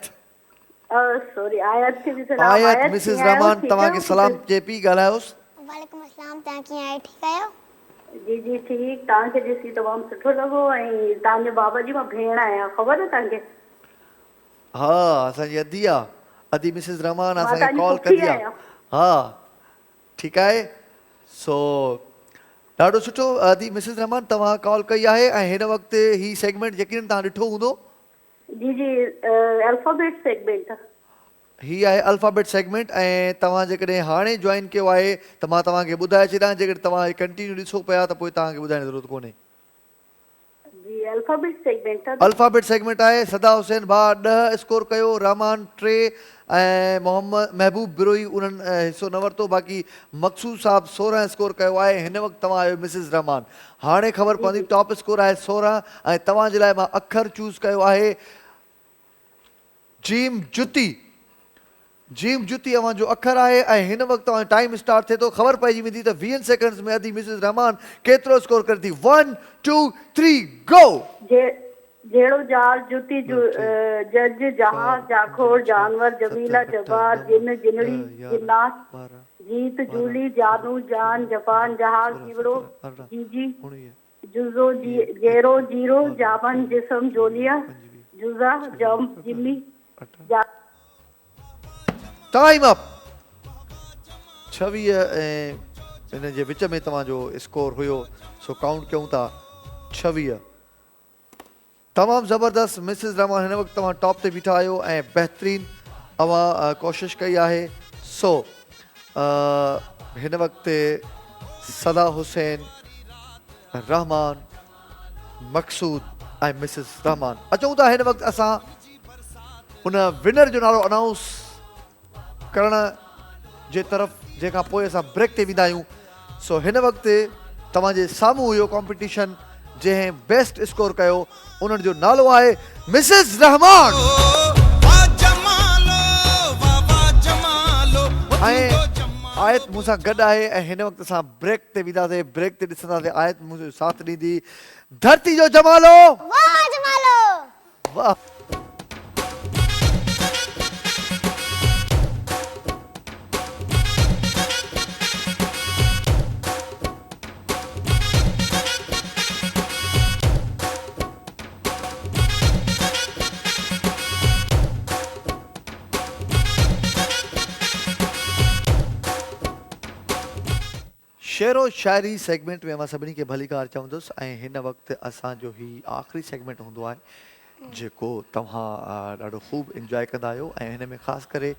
سوري آيت کي به سلام. آيت مسز رحمان توهان کي سلام چئي پئي ڳالهايوس. وعليڪم السلام توهان ڪيئن آهيو ٺيڪ آهيو. جي جي ٺيڪ توهان کي ڏسي تمام سٺو لڳو ۽ توهان جي بابا جي مان ڀيڻ آهيان خبر آهي توهان کي. ها اسان جي ادي آ ادي مسز رحمان مان اسان کي توهان جي ڪال پڦي ڪندي آ آهيان. ها ٺيڪ آهي سو ڏاڍو سٺو ادي مسز رحمان توهان ڪال ڪئي آهي ۽ هن وقت هي سيگمينٽ يقينن توهان ڏٺو هوندو. جي جي الفابيٽ سيگمينٽ. هي آهي الفابيٽ سيگمينٽ ۽ توهان جيڪڏهن هاڻي جوائن ڪيو آهي ته مان توهان کي ٻڌائي ڇڏيان جيڪڏهن توهان ڪنٽينيو ڏسو پيا ته پوء توهان کي ٻڌائڻ جي ضرورت ڪونهي. جي الفابيٽ سيگمينٽ آ. الفابيٽ سيگمينٽ آهي صدا حسين ڀاء ڏهه اسڪور ڪيو رحمان ٽي ۽ محمد محبوب بروهي انهن حصو نه ورتو باقي مقصود صاحب 16 اسڪور ڪيو آهي هن وقت توهان آهيو مسز رحمان هاڻي خبر جي پوندي جي. ٽاپ اسڪور آهي 16 ۽ توهان جي لاء مان اکر چوز ڪيو آهي جيم جتي جيم جتي اوهان جو اکر آهي ۽ هن وقت اوهان جو ٽائيم اسٽارٽ ٿئي ٿو خبر پئجي ويندي ته ويهن سيڪنڊز ۾ ادي مسز رحمان ڪيترو اسڪور ڪري ٿي ون ٽو ٿري گو. جهيڙو جال جتي ٻه ٽي جج چار جهاز پنج جاکوڙ ڇهه جانور ست جميله اٺ جبار نو جن ڏهه جنڙي يارهن جناس 12 جيت 12 جولي 13 جانو جان 14 جپان 15 جهاز 16 جيوڙو 17 18 جيجي 19 جزو 20 جيرو 21 جيرو 22 جامن 23 جسم 24 جوليا 25 جزا 26 جمپ 27 جمي 18 جا. ٽائيم اپ 26 ۽ ان جي وچ ۾ توهان جو اسڪور هيو سو ڪائونٽ ڪيون ٿا 26 تمام زبردست مسز رحمان هن وقت توهان ٽاپ تي بيٺا آهيو ۽ بهترين اوهان ڪوشش ڪئي آهي سو هن وقت صدا حسين رحمان مقصود ۽ مسز رحمان اچون ٿا هن وقت اسان ان ونر جو نالو انائونس ڪرڻ جي طرف جنهن کان پوء اسان بريڪ تي ويندا آهيون سو هن وقت توهان جي سامهون اهو ڪامپيٽيشن جنهن بيسٽ اسڪور ڪيو انهن جو نالو آهي مسز رحمان ۽ آيت مون سان گڏ آهي ۽ هن وقت اسان بريڪ تي وينداسين بريڪ تي ڏسنداسين آيت منهنجو ساٿ ڏيندي ڌرتي جو جمالو واهه جمالو واهه. شعر و شاعري سيگمينٽ ۾ اوهان سڀني کي ڀليڪار چوندس ۽ هن وقت اسان جو هي آخري سيگمينٽ هوندو آهي جيڪو توهان ڏاڍو خوب انجواء ڪندا آهيو ۽ هن ۾ خاص ڪري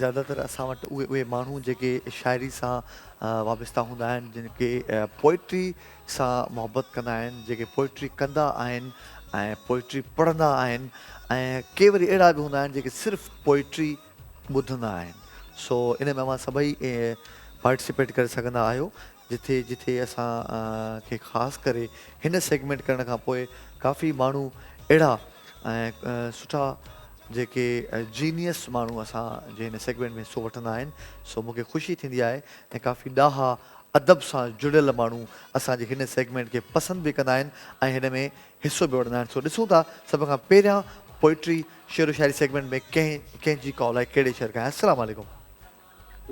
زياده تر اسان وٽ اهي اهي ماڻهو جيڪي شاعري سان وابسته هوندا آهن جن کي پوئٽري سان محبت ڪندا آهن جيڪي پوئٽري ڪندا آهن ۽ پوئٽري پڙهندا آهن ۽ ڪي وري اهڙا به هوندا آهن جيڪي صرف پوئٽري ٻڌندا آهن سو ان ۾ اوهان سڀئي پارٽيسپيٽ ڪري سگهندا آهيو جٿي جٿي اسان کي خاص ڪري هن سيگمينٽ ڪرڻ کان پوء ڪافي ماڻهو اهڙا ۽ سٺا جيڪي جينيس ماڻهو اسان جي هن سيگمينٽ ۾ حصو وٺندا آهن سو مون کي خوشي ٿيندي آهي ۽ ڪافي ڏاها ادب سان جڙيل ماڻهو اسان جي هن سيگمينٽ کي پسند به ڪندا آهن ۽ هن ۾ حصو به وٺندا آهن سو ڏسون ٿا سڀ کان پهريان پوئٽري شعر و شاعري سيگمينٽ ۾ ڪنهن ڪنهن جي ڪال آهي ڪهڙي شعر کان آهي السلام عليڪم.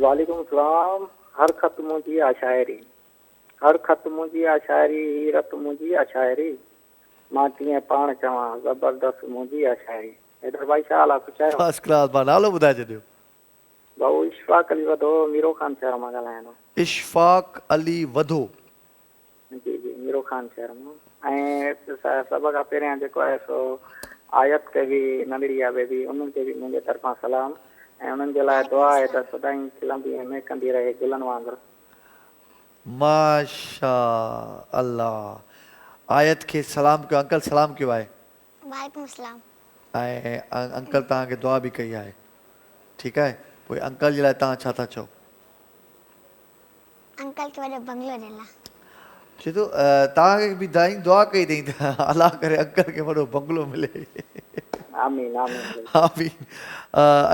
وعليڪم السلام هر خط منهنجي آ شاعري هر خط منهنجي آ شاعري هي رت منهنجي آ شاعري مان ڪيئن پاڻ چوان زبردست منهنجي آ شاعري حيدر ڀائي ڇا حال آ خوش آهيو. فرسٽ ڪلاس ڀاء نالو ٻڌائي ڇڏيو. ڀائو اشفاق علي وڌو ميرو خان شهر مان ڳالهايان ٿو. اشفاق علي وڌو. جي جي ميرو خان شهر مان ۽ سڀ کان پهريان جيڪو آهي سو آيت کي به ننڍڙي آ بيبي انهن کي به منهنجي طرفان سلام ۽ انهن جي لاء دعا آهي ته سدائين کلندي ۽ مهڪندي رهي گلن وانگر. ماشا الله آيت کي سلام ڪيو انڪل سلام ڪيو آهي. وعليڪم السلام. ۽ انڪل توهان کي دعا به ڪئي آهي ٺيڪ آهي پوء انڪل جي لاء توهان ڇا ٿا چئو. انڪل کي وڏو بنگلو ڏيل آ. چئي ٿو توهان کي به دائين دعا ڪئي اٿئين ته الله ڪري انڪل کي وڏو بنگلو ملي. آمين آمين بلڪل. آمين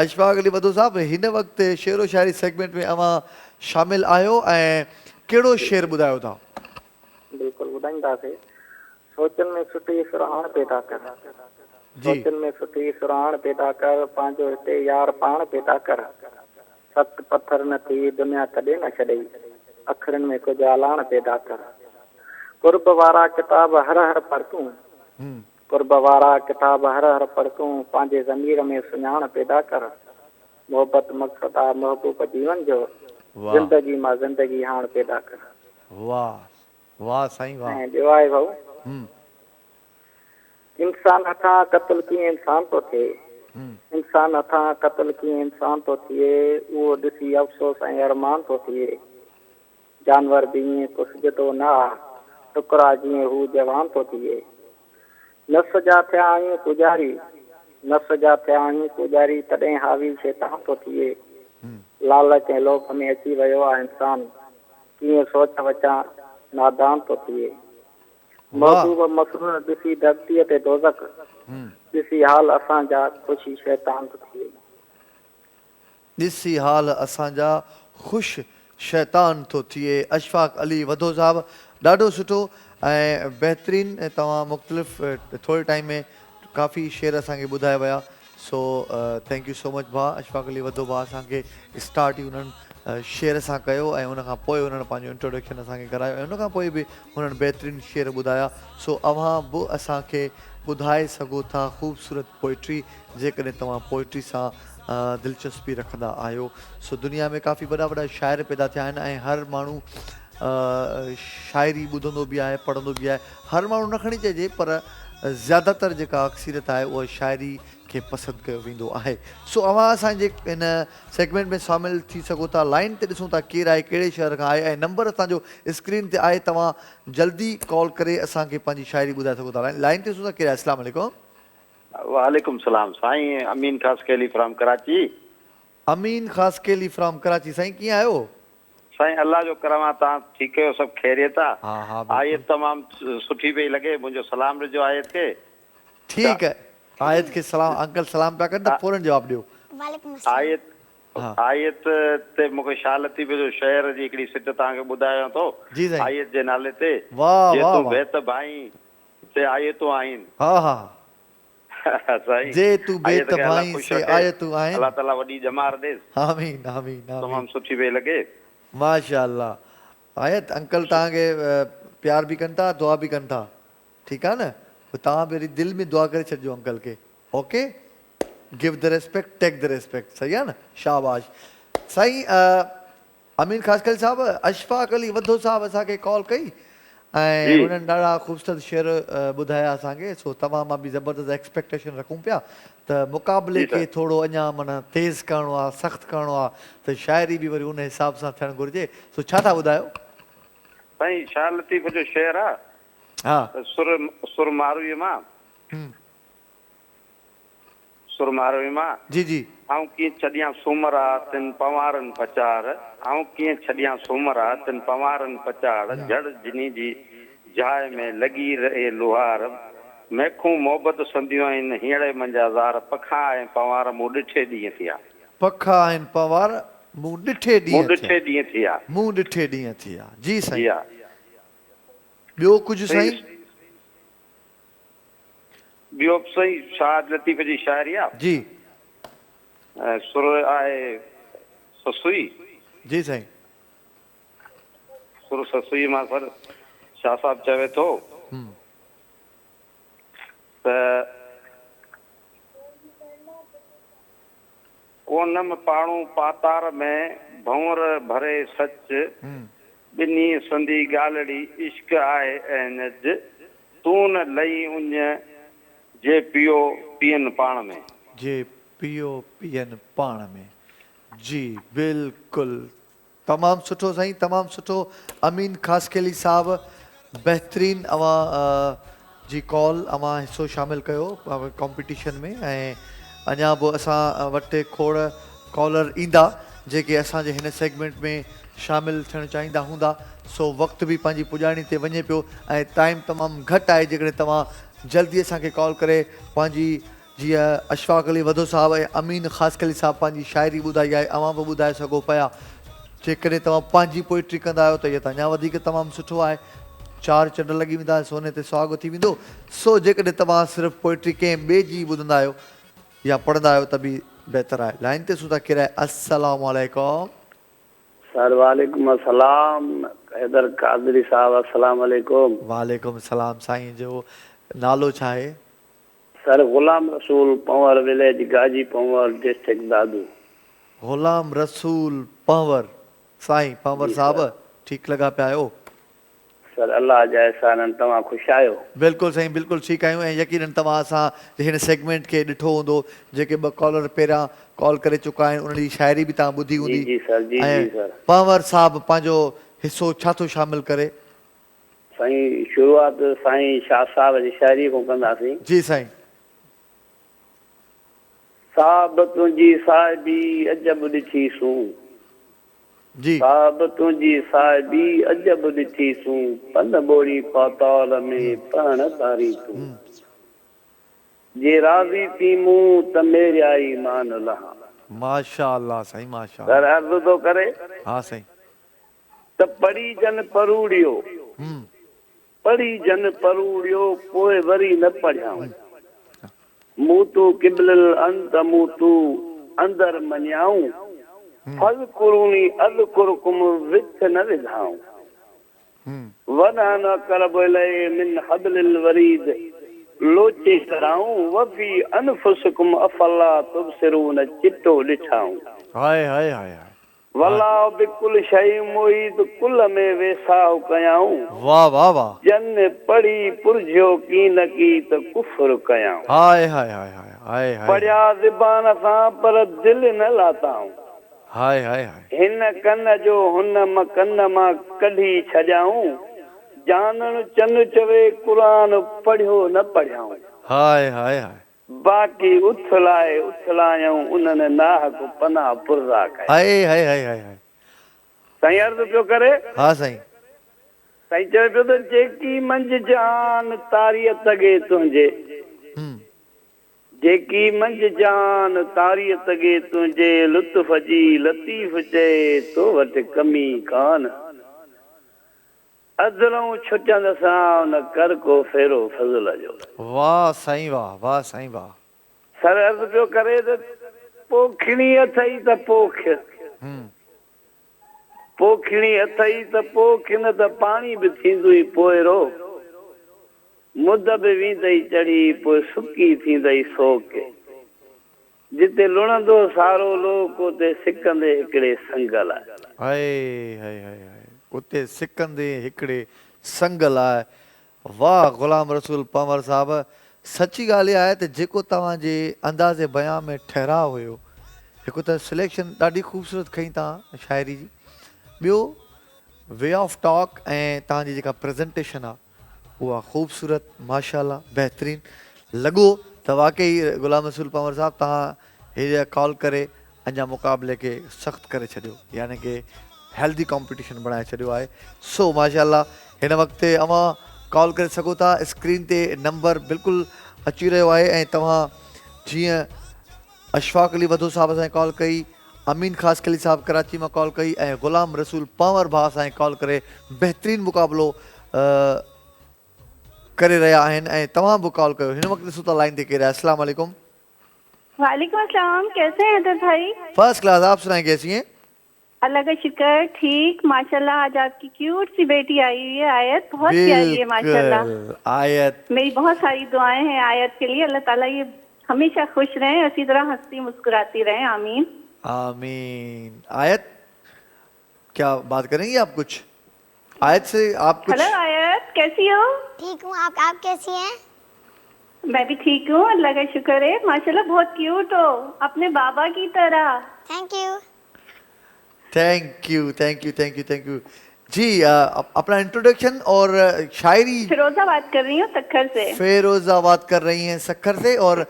اشفاق علي وڌو صاحب هن وقت شعر و شاعري سيگمينٽ ۾ اوهان شامل آهيو ۽ ڪهڙو شعر ٻڌايو ٿا. بلڪل ٻڌائينداسي سوچن ۾ سٺي سرهاڻ پيدا ڪر. سوچن ۾ سٺي سرهاڻ پيدا ڪر، پنهنجو هتي يار پاڻ پيدا ڪر. سخت پٿر نه ٿي، دنيا ڪڏهن نه ڇڏئي، اکڙين ۾ ڪجهه آلاڻ پيدا ڪر. قرب وارا ڪتاب هر هر پڙهه تون، قرب وارا ڪتاب هر هر پڙهه تون، پنهنجي ضمير ۾ سڃاڻ پيدا ڪر. محبت مقصد آ محبوب جيون جو، زندگي مان زندگي هاڻ پيدا ڪر. واه واه سائين واه. ۽ ٻيو آهي ڀائو. انسان هٿان قتل ڪيئن انسان ٿو ٿئي. انسان هٿان قتل ڪيئن انسان ٿو ٿئي اهو ڏسي افسوس ۽ ارمان ٿو ٿئي. جانور به ائين ڪسجندو نه آ ٽڪرا جيئن هو جوان ٿو ٿئي. نفس جا ٿيا آهيون پوڄاري نفس جا ٿيا آهيون پوڄاري تڏهن حاوي شيطان ٿو ٿئي. لالچ ۽ لوڀ ۾ اچي ويو آ انسان. ڪيئن سوچ وچان نادان ٿو ٿئي. محبوب مسرور ڏسي ڌرتيء تي دوزخ، ڏسي حال اسان جا خوشي شيطان ٿو ٿئي. ڏسي حال اسان جا خوش شيطان ٿو ٿئي. اشفاق علي وڌو صاحب ڏاڍو سٺو ۽ بهترين توهان مختلف ٿوري ٽائيم ۾ ڪافي شعر اسان کي ٻڌائي ويا سو thank you سو مچ ڀاء اشفاق علي وڌو ڀاء اسان کي اسٽارٽ ئي انهن شعر سان ڪيو ۽ ان کان پوء انهن پنهنجو انٽروڊڪشن اسان کي ڪرايو ۽ ان کان پوء به انهن بهترين شعر ٻڌايا سو اوهان به اسان کي ٻڌائي سگهو ٿا خوبصورت پوئٽري جيڪڏهن توهان پوئٽري سان دلچسپي رکندا آهيو سو دنيا ۾ ڪافي وڏا وڏا شاعر پيدا ٿيا آهن ۽ هر ماڻهو شاعري ٻڌندو به آهي پڙهندو به آهي هر ماڻهو نه کڻي چئجي پر زياده تر جيڪا اڪثريت آهي اها شاعري کي پسند ڪيو ويندو آهي سو اوهان اسان جي هن سيگمينٽ ۾ شامل ٿي سگهو ٿا لائين تي ڏسون ٿا ڪير آهي ڪهڙي شهر کان آهي ۽ نمبر اسان جو اسڪرين تي آهي توهان جلدي ڪال ڪري اسان کي پنهنجي شاعري ٻڌائي سگهو ٿا لائين تي ڏسون ٿا ڪير آهي اسلام عليڪم. وعليڪم سلام سائين امين خاصخيلي فرام ڪراچي. امين خاصخيلي فرام ڪراچي سائين ڪيئن آهيو. سائين الله جو ڪرم آ توهان ٺيڪ آهيو سڀ خيريت آ ها ها بلڪل. آيت تمام سٺي پئي لڳي منهنجو سلام ڏجو آيت کي. ٺيڪ آيت کي سلام انڪل سلام پيا ڪن ته فورن جواب ڏيو. وعليڪم السلام. آيت آيت تي مونکي شاهه لطيف جو شعر جي هڪڙي سٽ توهان کي ٻڌايان ٿو جي سائين. آيت جي نالي تي واه جي واه تون واه. بيت ڀائين سي آيتون آهن. ها ها. سائين جي تون آيت بيت کي الله ڀائين خوش سي رکي آيتون آهن. الله تعالي وڏي ڄمار ڏيس. آمين آمين آمين. تمام سٺي پئي لڳي. ماشاء الله آيت انڪل توهان کي پيار به ڪن ٿا دعا به ڪن ٿا ٺيڪ آ نه پوء توهان به وري دل ۾ دعا ڪري ڇڏجو انڪل کي okay give the respect take the respect صحيح آ نه شاباش سائين امين خاصخيلي صاحب اشفاق علي وڌو صاحب اسان کي ڪال ڪئي ۽ انهن ڏاڍا خوبصورت شعر ٻڌايا اسان کي سو توهان مان به زبردست ايڪسپيڪٽيشن رکون پيا ته مقابلي کي ٿورو اڃا معنيٰ تيز ڪرڻو آ سخت ڪرڻو آ ته شاعري به وري ان حساب سان ٿيڻ گهرجي سو ڇا ٿا ٻڌايو؟ سائين شاهه لطيف جو شعر آ سر سر مارويء مان. سر ماروي مان. جي جي. آئون ڪيئن ڇڏيان سومرا، تن پنوارن پچار، آئون ڪيئن ڇڏيان سومرا، تن پنوارن پچار، جھڙ جني جي جاء ۾، لڳي رهي لوهار، ميخون محبت سنديون آهن، هينئڙي منجھا زار، پکا ۽ پنوار، مون ڏٺي ڏينهن ٿيا. پکا آهن پنوار، مون ڏٺي مون ڏينهن ٿيا. ڏٺي ڏينهن ٿيا. مون ڏٺي ڏينهن ٿيا. جي سائين. جي ها. ٻيو ڪجهه سائين؟ ٻيو به سائين شاهه لطيف جي شاعري آ. جي. ۽ سر آهي سسئي. جي سائين. سر سسئي مان سر شاهه صاحب چوي ٿو ته. ڪونم پاڻون پاتار ۾، ڀنور ڀري سچ، ٻنهي سندي ڳالهڙي عشق آهي اهنج، تون نه لهين اڃ، جي پيو پيئن پاڻ ۾. جي پيو پيئن پاڻ ۾. جي بلڪل تمام سٺو سائين تمام سٺو امين خاصخيلي صاحب بهترين اوهان جي ڪال اوهان حصو شامل ڪيو ڪامپيٽيشن ۾ ۽ اڃا به اسان وٽ کوڙ ڪالر ايندا جيڪي اسان جي هن سيگمينٽ ۾ شامل ٿيڻ چاهيندا هوندا سو وقت به پنهنجي پڄاڻي تي وڃي پيو ۽ ٽائيم تمام گهٽ آهي جيڪڏهن توهان جلدي اسان کي ڪال ڪري پنهنجي جيئن اشفاق علي وڌو صاحب ۽ امين خاصخيلي صاحب پنهنجي شاعري ٻڌائي آهي اوهان به ٻڌائي سگهو پيا. جيڪڏهن توهان پنهنجي پوئٽري ڪندا آهيو ته اهو ته اڃا وڌيڪ تمام سٺو آهي. چار چنڊ لڳي ويندا ۽ سوني تي سهاڳو ٿي ويندو. سو جيڪڏهن توهان صرف پوئٽري ڪنهن ٻئي جي ٻڌندا آهيو يا پڙهندا آهيو ته به بهتر آهي. لائين تي سون ٿا ڪير آهي السلام عليڪم. سر وعليڪم السلام حيدر قادري صاحب السلام عليڪم. وعليڪم السلام سائين جو نالو ڇا آهي. Sir Ghulam Rasool Panhwar village Ghazi Panhwar district Dadu. Ghulam Rasool Panhwar سائين پنهور جي صاحب سر. ٺيڪ لڳا پيا آهيو. سر الله جا احسان آهن توهان خوش آهيو. بلڪل سائين بلڪل ٺيڪ آهيون ۽ يقينن توهان اسان جي هن سيگمينٽ کي ڏٺو هوندو جيڪي ٻه ڪالر پهريان ڪال ڪري چڪا آهن انهن جي شاعري به توهان ٻڌي جي هوندي جي سر جي ۽ جي سر. پنهور صاحب پنهنجو حصو ڇا ٿو شامل ڪري. سائين شروعات سائين شاھ صاحب جي شاعريء کان ڪنداسين. جي سائين. صاحب تنهنجي صاحبي عجب ڏٺي سون. جي. صاحب تنهنجي صاحبي عجب ڏٺي سون. پن ٻوڙي پاتال ۾ پهڻ ڌارين تون. جي راضي ٿين مون ته ميريائي مان لهان. ماشاء الله سائين ماشاء سر الله. عرض ٿو ڪري. ها سائين. ته پڙهي جن پروڙيو، پڙهي جن پروڙيو، پوء وري نه پڙهيائون. مون تون قبل الانت مون تون اندر مڃيائون، فاذڪروني اذڪرڪم وچ نه وڌائون. ونحن اقرب اليه من حبل الوريد لوچي ڪرائون، وفي انفسڪم افلا تبصرون چٽو ڏٺائون. High high high high. والله بڪل شيء محيط ڪل ۾ ويساهه ڪيائون. واه واه واه. جن پڙهي پرجهيو ڪين ڪي ته ڪفر ڪيائون. High high high high high high. پڙهيا زبان سان پر دل نه لاتائون. High high high. هن ڪن جو هن م ڪن مان ڪڍي ڇڏيائون. جانڻ چن چوي قرآن پڙهيو نه پڙهيائون. High high high. باقي اٿلائي اٿلايائون انهن ناحق پناهه پرزا ڪيا. هائي هائي هائي هائي هائي. سائين عرض پيو ڪري. ها سائين. سائين چوي پيو ته جيڪي منجهه جهان تاريء تڳي تنهنجي. جيڪي منجهه جهان تاريء تڳي تنهنجي لطف جي لطيف چئي تو وٽ ڪمي ڪانه. اڌرئون ڇٽندس آئون نه ڪر ڪو ڦيرو فضل جو. واه سائين واه واه سائين واه. سر عرض پيو ڪري ته پوکڻي اٿئي ته پوک. پوکڻي اٿئي ته پوک نه ته پاڻي به ٿيندوئي پوئرو. مند به ويندئي چڙهي پوء سڪي ٿيندئي سوڪ. جتي لڻندو سارو لوڪ اتي سڪندي هڪڙي سنگ لاء. هائي هائي هائي هائي اتي سڪندي هڪڙي سنگ لاء. واه غلام رسول پنهور صاحب سچي ڳالهه اها آهي ته جيڪو توهان جي انداز بيان ۾ ٺهراء هيو هڪ ته سليڪشن ڏاڍي خوبصورت کنئي توهان شاعري جي ٻيو وي آف ٽاڪ ۽ توهان جي جيڪا پريزنٽيشن آ اها خوبصورت ماشاءالله بهترين لڳو ته واقعي غلام رسول پنهور صاحب توهان هي ڪال ڪري اڃا مقابلي کي سخت ڪري ڇڏيو يعني ڪي هيلدي ڪامپيٽيشن بڻائي ڇڏيو آهي سو ماشاءالله هن وقت اوهان ڪال ڪري سگهو ٿا اسڪرين تي نمبر بلڪل اچي رهيو آهي ۽ توهان جيئن اشفاق علي وڌو صاحب اسان کي ڪال ڪئي، امين خاصخيلي صاحب ڪراچي مان ڪال ڪئي ۽ غلام رسول پنهور ڀاء اسان کي ڪال ڪري بهترين مقابلو ڪري رهيا آهن ۽ توهان به ڪال ڪيو هن وقت ڏسون ٿا لائين تي ڪير آهي السلام عليڪم. وعليڪم السلام ڪيسي هين حيدر ڀائي. فرسٽ ڪلاس آپ سنائين ڪيسي هين. الله کا شڪر ٺيڪ ماشاءالله آج آپ ڪي ڪيوٽ سي بيٽي آئي هئي هي آيت بهت پياري هي ماشاءالله بلڪل آيت. ميري بهت ساري دعائين هين آيت ڪي ليي الله تعالي يي هميشه خوش رهين اسي طرح هستي مسڪراتي رهين آمين. آمين آيت. क्या बात करेंगी आप कुछ आयत से आप कुछ? हेलो आयत, कैसी हो? ठीक हूँ, आप कैसी हैं? मैं भी ठीक हूँ, अल्लाह का शुक्र है। माशाल्लाह बहुत क्यूट हो, अपने बाबा की तरह। Thank you. Thank you, thank you, thank you, thank you जी। अपना इंट्रोडक्शन और शायरी। फिरोजा बात कर रही हूँ सक्खर से। फिरोजा बात कर रही हैं सक्खर से और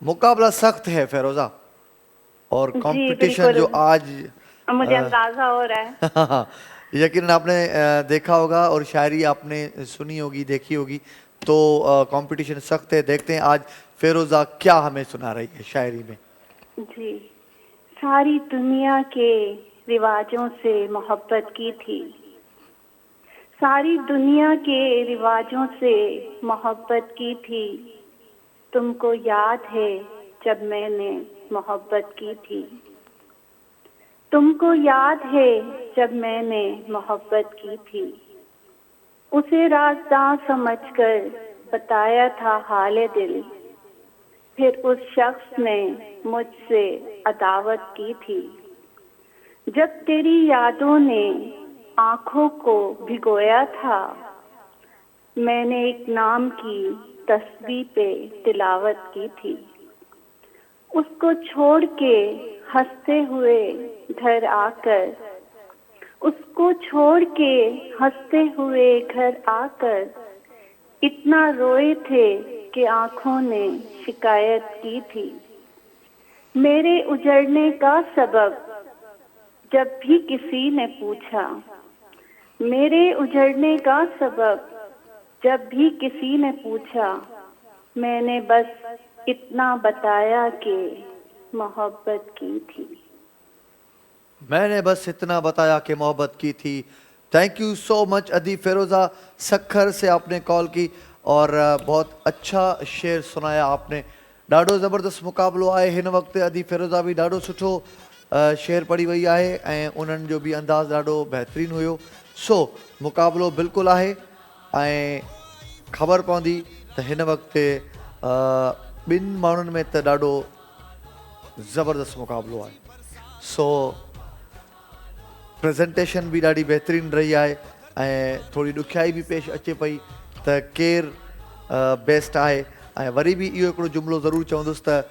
मुकाबला सख्त है फिरोजा और कंपटीशन जो आज मुझे अंदाजा हो रहा है। यकीनन आपने देखा होगा और शायरी आपने सुनी होगी, देखी होगी, तो कंपटीशन सख्त है। देखते हैं आज फिरोजा क्या हमें सुना रही है शायरी में। जी, सारी दुनिया के रिवाजों से मोहब्बत की थी, सारी दुनिया के रिवाजों से मोहब्बत की थी, तुमको याद है जब मैंने मोहब्बत की थी, तुमको याद है जब मैंने मोहब्बत की थी, उसे राजदां समझकर बताया था हाले दिल, फिर उस शख्स ने मुझसे अदावत की थी, जब तेरी यादों ने आँखों को भिगोया था, मैंने एक नाम की तस्बीह पे तिलावत की थी, उसको छोड़ के हंसते हुए घर आकर, उसको छोड़ के हंसते हुए घर आकर, इतना रोए थे कि आँखों ने शिकायत की थी, मेरे उजड़ने का सबब जब भी किसी ने पूछा, मेरे उजड़ने का सबब जब भी किसी ने पूछा, मैंने बस इतना बताया कि मोहब्बत की थी। मैंने बस इतना बताया कि मोहब्बत की थी। Thank you so much अदी फिरोज़ा, सक्खर से आपने कॉल की और बहुत अच्छा शेर सुनाया आपने। ॾाढो ज़बरदस्त मुक़ाबिलो आहे हिन वक़्तु। अदी फिरोज़ा बि ॾाढो सुठो शेर पढ़ी वई आहे ऐं उन्हनि जो बि अंदाज़ ॾाढो बहितरीन हुयो। सो मुक़ाबिलो बिल्कुलु आहे ऐं ख़बर पवंदी त हिन वक़्तु ॿिनि माण्हुनि में त ॾाढो ज़बरदस्त मुक़ाबिलो आहे। सो प्रेजेंटेशन बि ॾाढी बहितरीन रही आहे ऐं थोरी ॾुखियाई बि पेश अचे पई त केरु बेस्ट आहे। ऐं वरी बि इहो हिकिड़ो जुमिलो ज़रूरु चवंदुसि त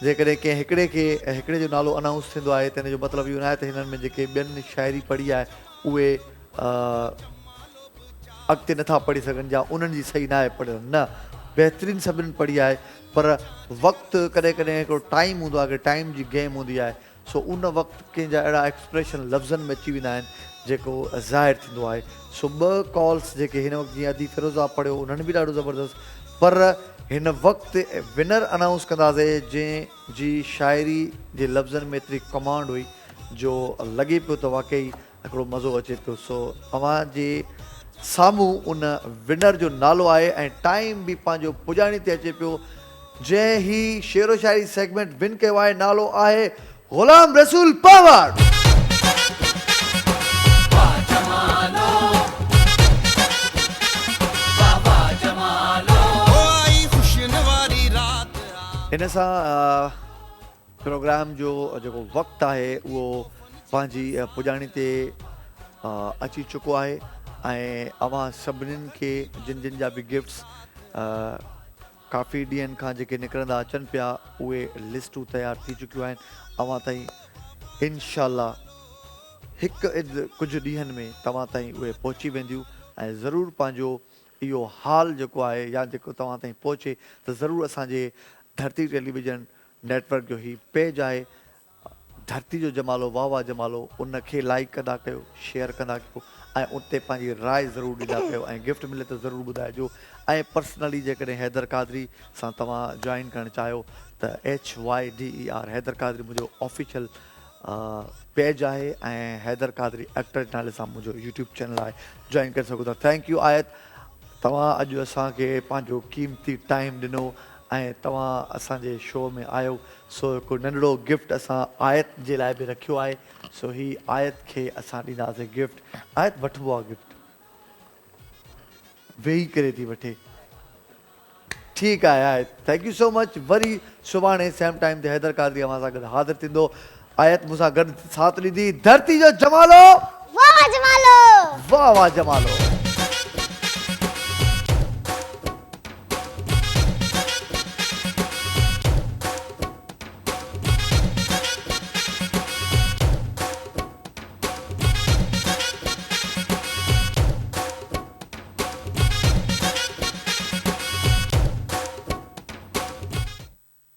जेकॾहिं कंहिं हिकिड़े खे हिकिड़े जो नालो अनाउंस थींदो आहे त हिन जो मतिलबु इहो न आहे त हिननि में जेके ॿियनि शाइरी पढ़ी आहे उहे अॻिते नथा पढ़ी सघनि या उन्हनि जी सही न आहे पढ़ियल। न, बहितरीन सभिनि पढ़ी आहे, पर वक़्तु कॾहिं कॾहिं हिकिड़ो टाइम हूंदो आहे, टाइम जी गेम हूंदी आहे। सो उन वक़्तु कंहिंजा अहिड़ा एक्सप्रेशन लफ़्ज़नि में अची वेंदा आहिनि जेको ज़ाहिर थींदो आहे। सो ॿ कॉल्स जेके हिन वक़्तु जीअं अदी फिरोज़ा पढ़ियो उन्हनि बि ॾाढो ज़बरदस्त, पर हिन वक़्तु विनर अनाउंस कंदासीं जंहिं जी शाइरी जे लफ़्ज़नि में एतिरी कमांड हुई जो लॻे पियो त वाकई हिकिड़ो मज़ो अचे पियो। सो अव्हां जे साम्हूं उन विनर जो नालो आहे ऐं टाइम बि पंहिंजो पुॼाणी ते अचे पियो। जंहिं ही शेरो शाइरी सेगमेंट विन कयो आहे, नालो आहे ग़ुलाम रसूल पवार। हिन सां प्रोग्राम जो जेको वक़्तु आहे उहो पंहिंजी पुॼाणी ते अची चुको आहे ऐं अव्हां सभिनीनि खे जिन जिन जा बि गिफ्ट्स काफ़ी ॾींहनि खां जेके निकिरंदा अचनि पिया उहे लिस्टूं तयारु थी चुकियूं आहिनि। अव्हां ताईं इनशा हिकु कुझु ॾींहनि में तव्हां ताईं उहे पहुची वेंदियूं ऐं ज़रूरु पंहिंजो इहो हाल जेको आहे या जेको तव्हां ताईं पहुचे त ज़रूरु असांजे धरती टेलीविज़न नेटवर्क जो ही पेज आहे धरती जो जमालो वाह वाह जमालो, उनखे लाइक कंदा कयो, शेयर कंदा कयो ऐं उते पंहिंजी राय ज़रूरु ॾींदा कयो ऐं गिफ्ट मिले त ज़रूरु ॿुधाइजो। ऐं पर्सनली जेकॾहिं हैदर कादरी सां तव्हां जॉइन करणु चाहियो त HYDER Haider Qadri मुंहिंजो ऑफिशियल पेज आहे ऐं हैदर कादरी एक्टर जे नाले सां मुंहिंजो यूट्यूब चैनल आहे, जॉइन करे सघो था। Thank you आयत, तव्हां अॼु असांखे पंहिंजो क़ीमती टाइम ॾिनो ऐं तव्हां असांजे शो में आयो। सो हिकु नंढड़ो गिफ्ट असां आयत जे लाइ बि रखियो आहे। सो ही आयत खे असां ॾींदासीं गिफ्ट। आयत वठिबो आहे गिफ्ट, वेही करे थी वठे। ठीकु आहे आयत, thank you so much. वरी सुभाणे सेम टाइम ते हैदर कादरी अव्हां सां गॾु हाज़िर थींदो। آيت مون سان گڏ ساٿ ڏيندي. ڌرتي جو جمالو. واهه جمالو. واهه واهه جمالو.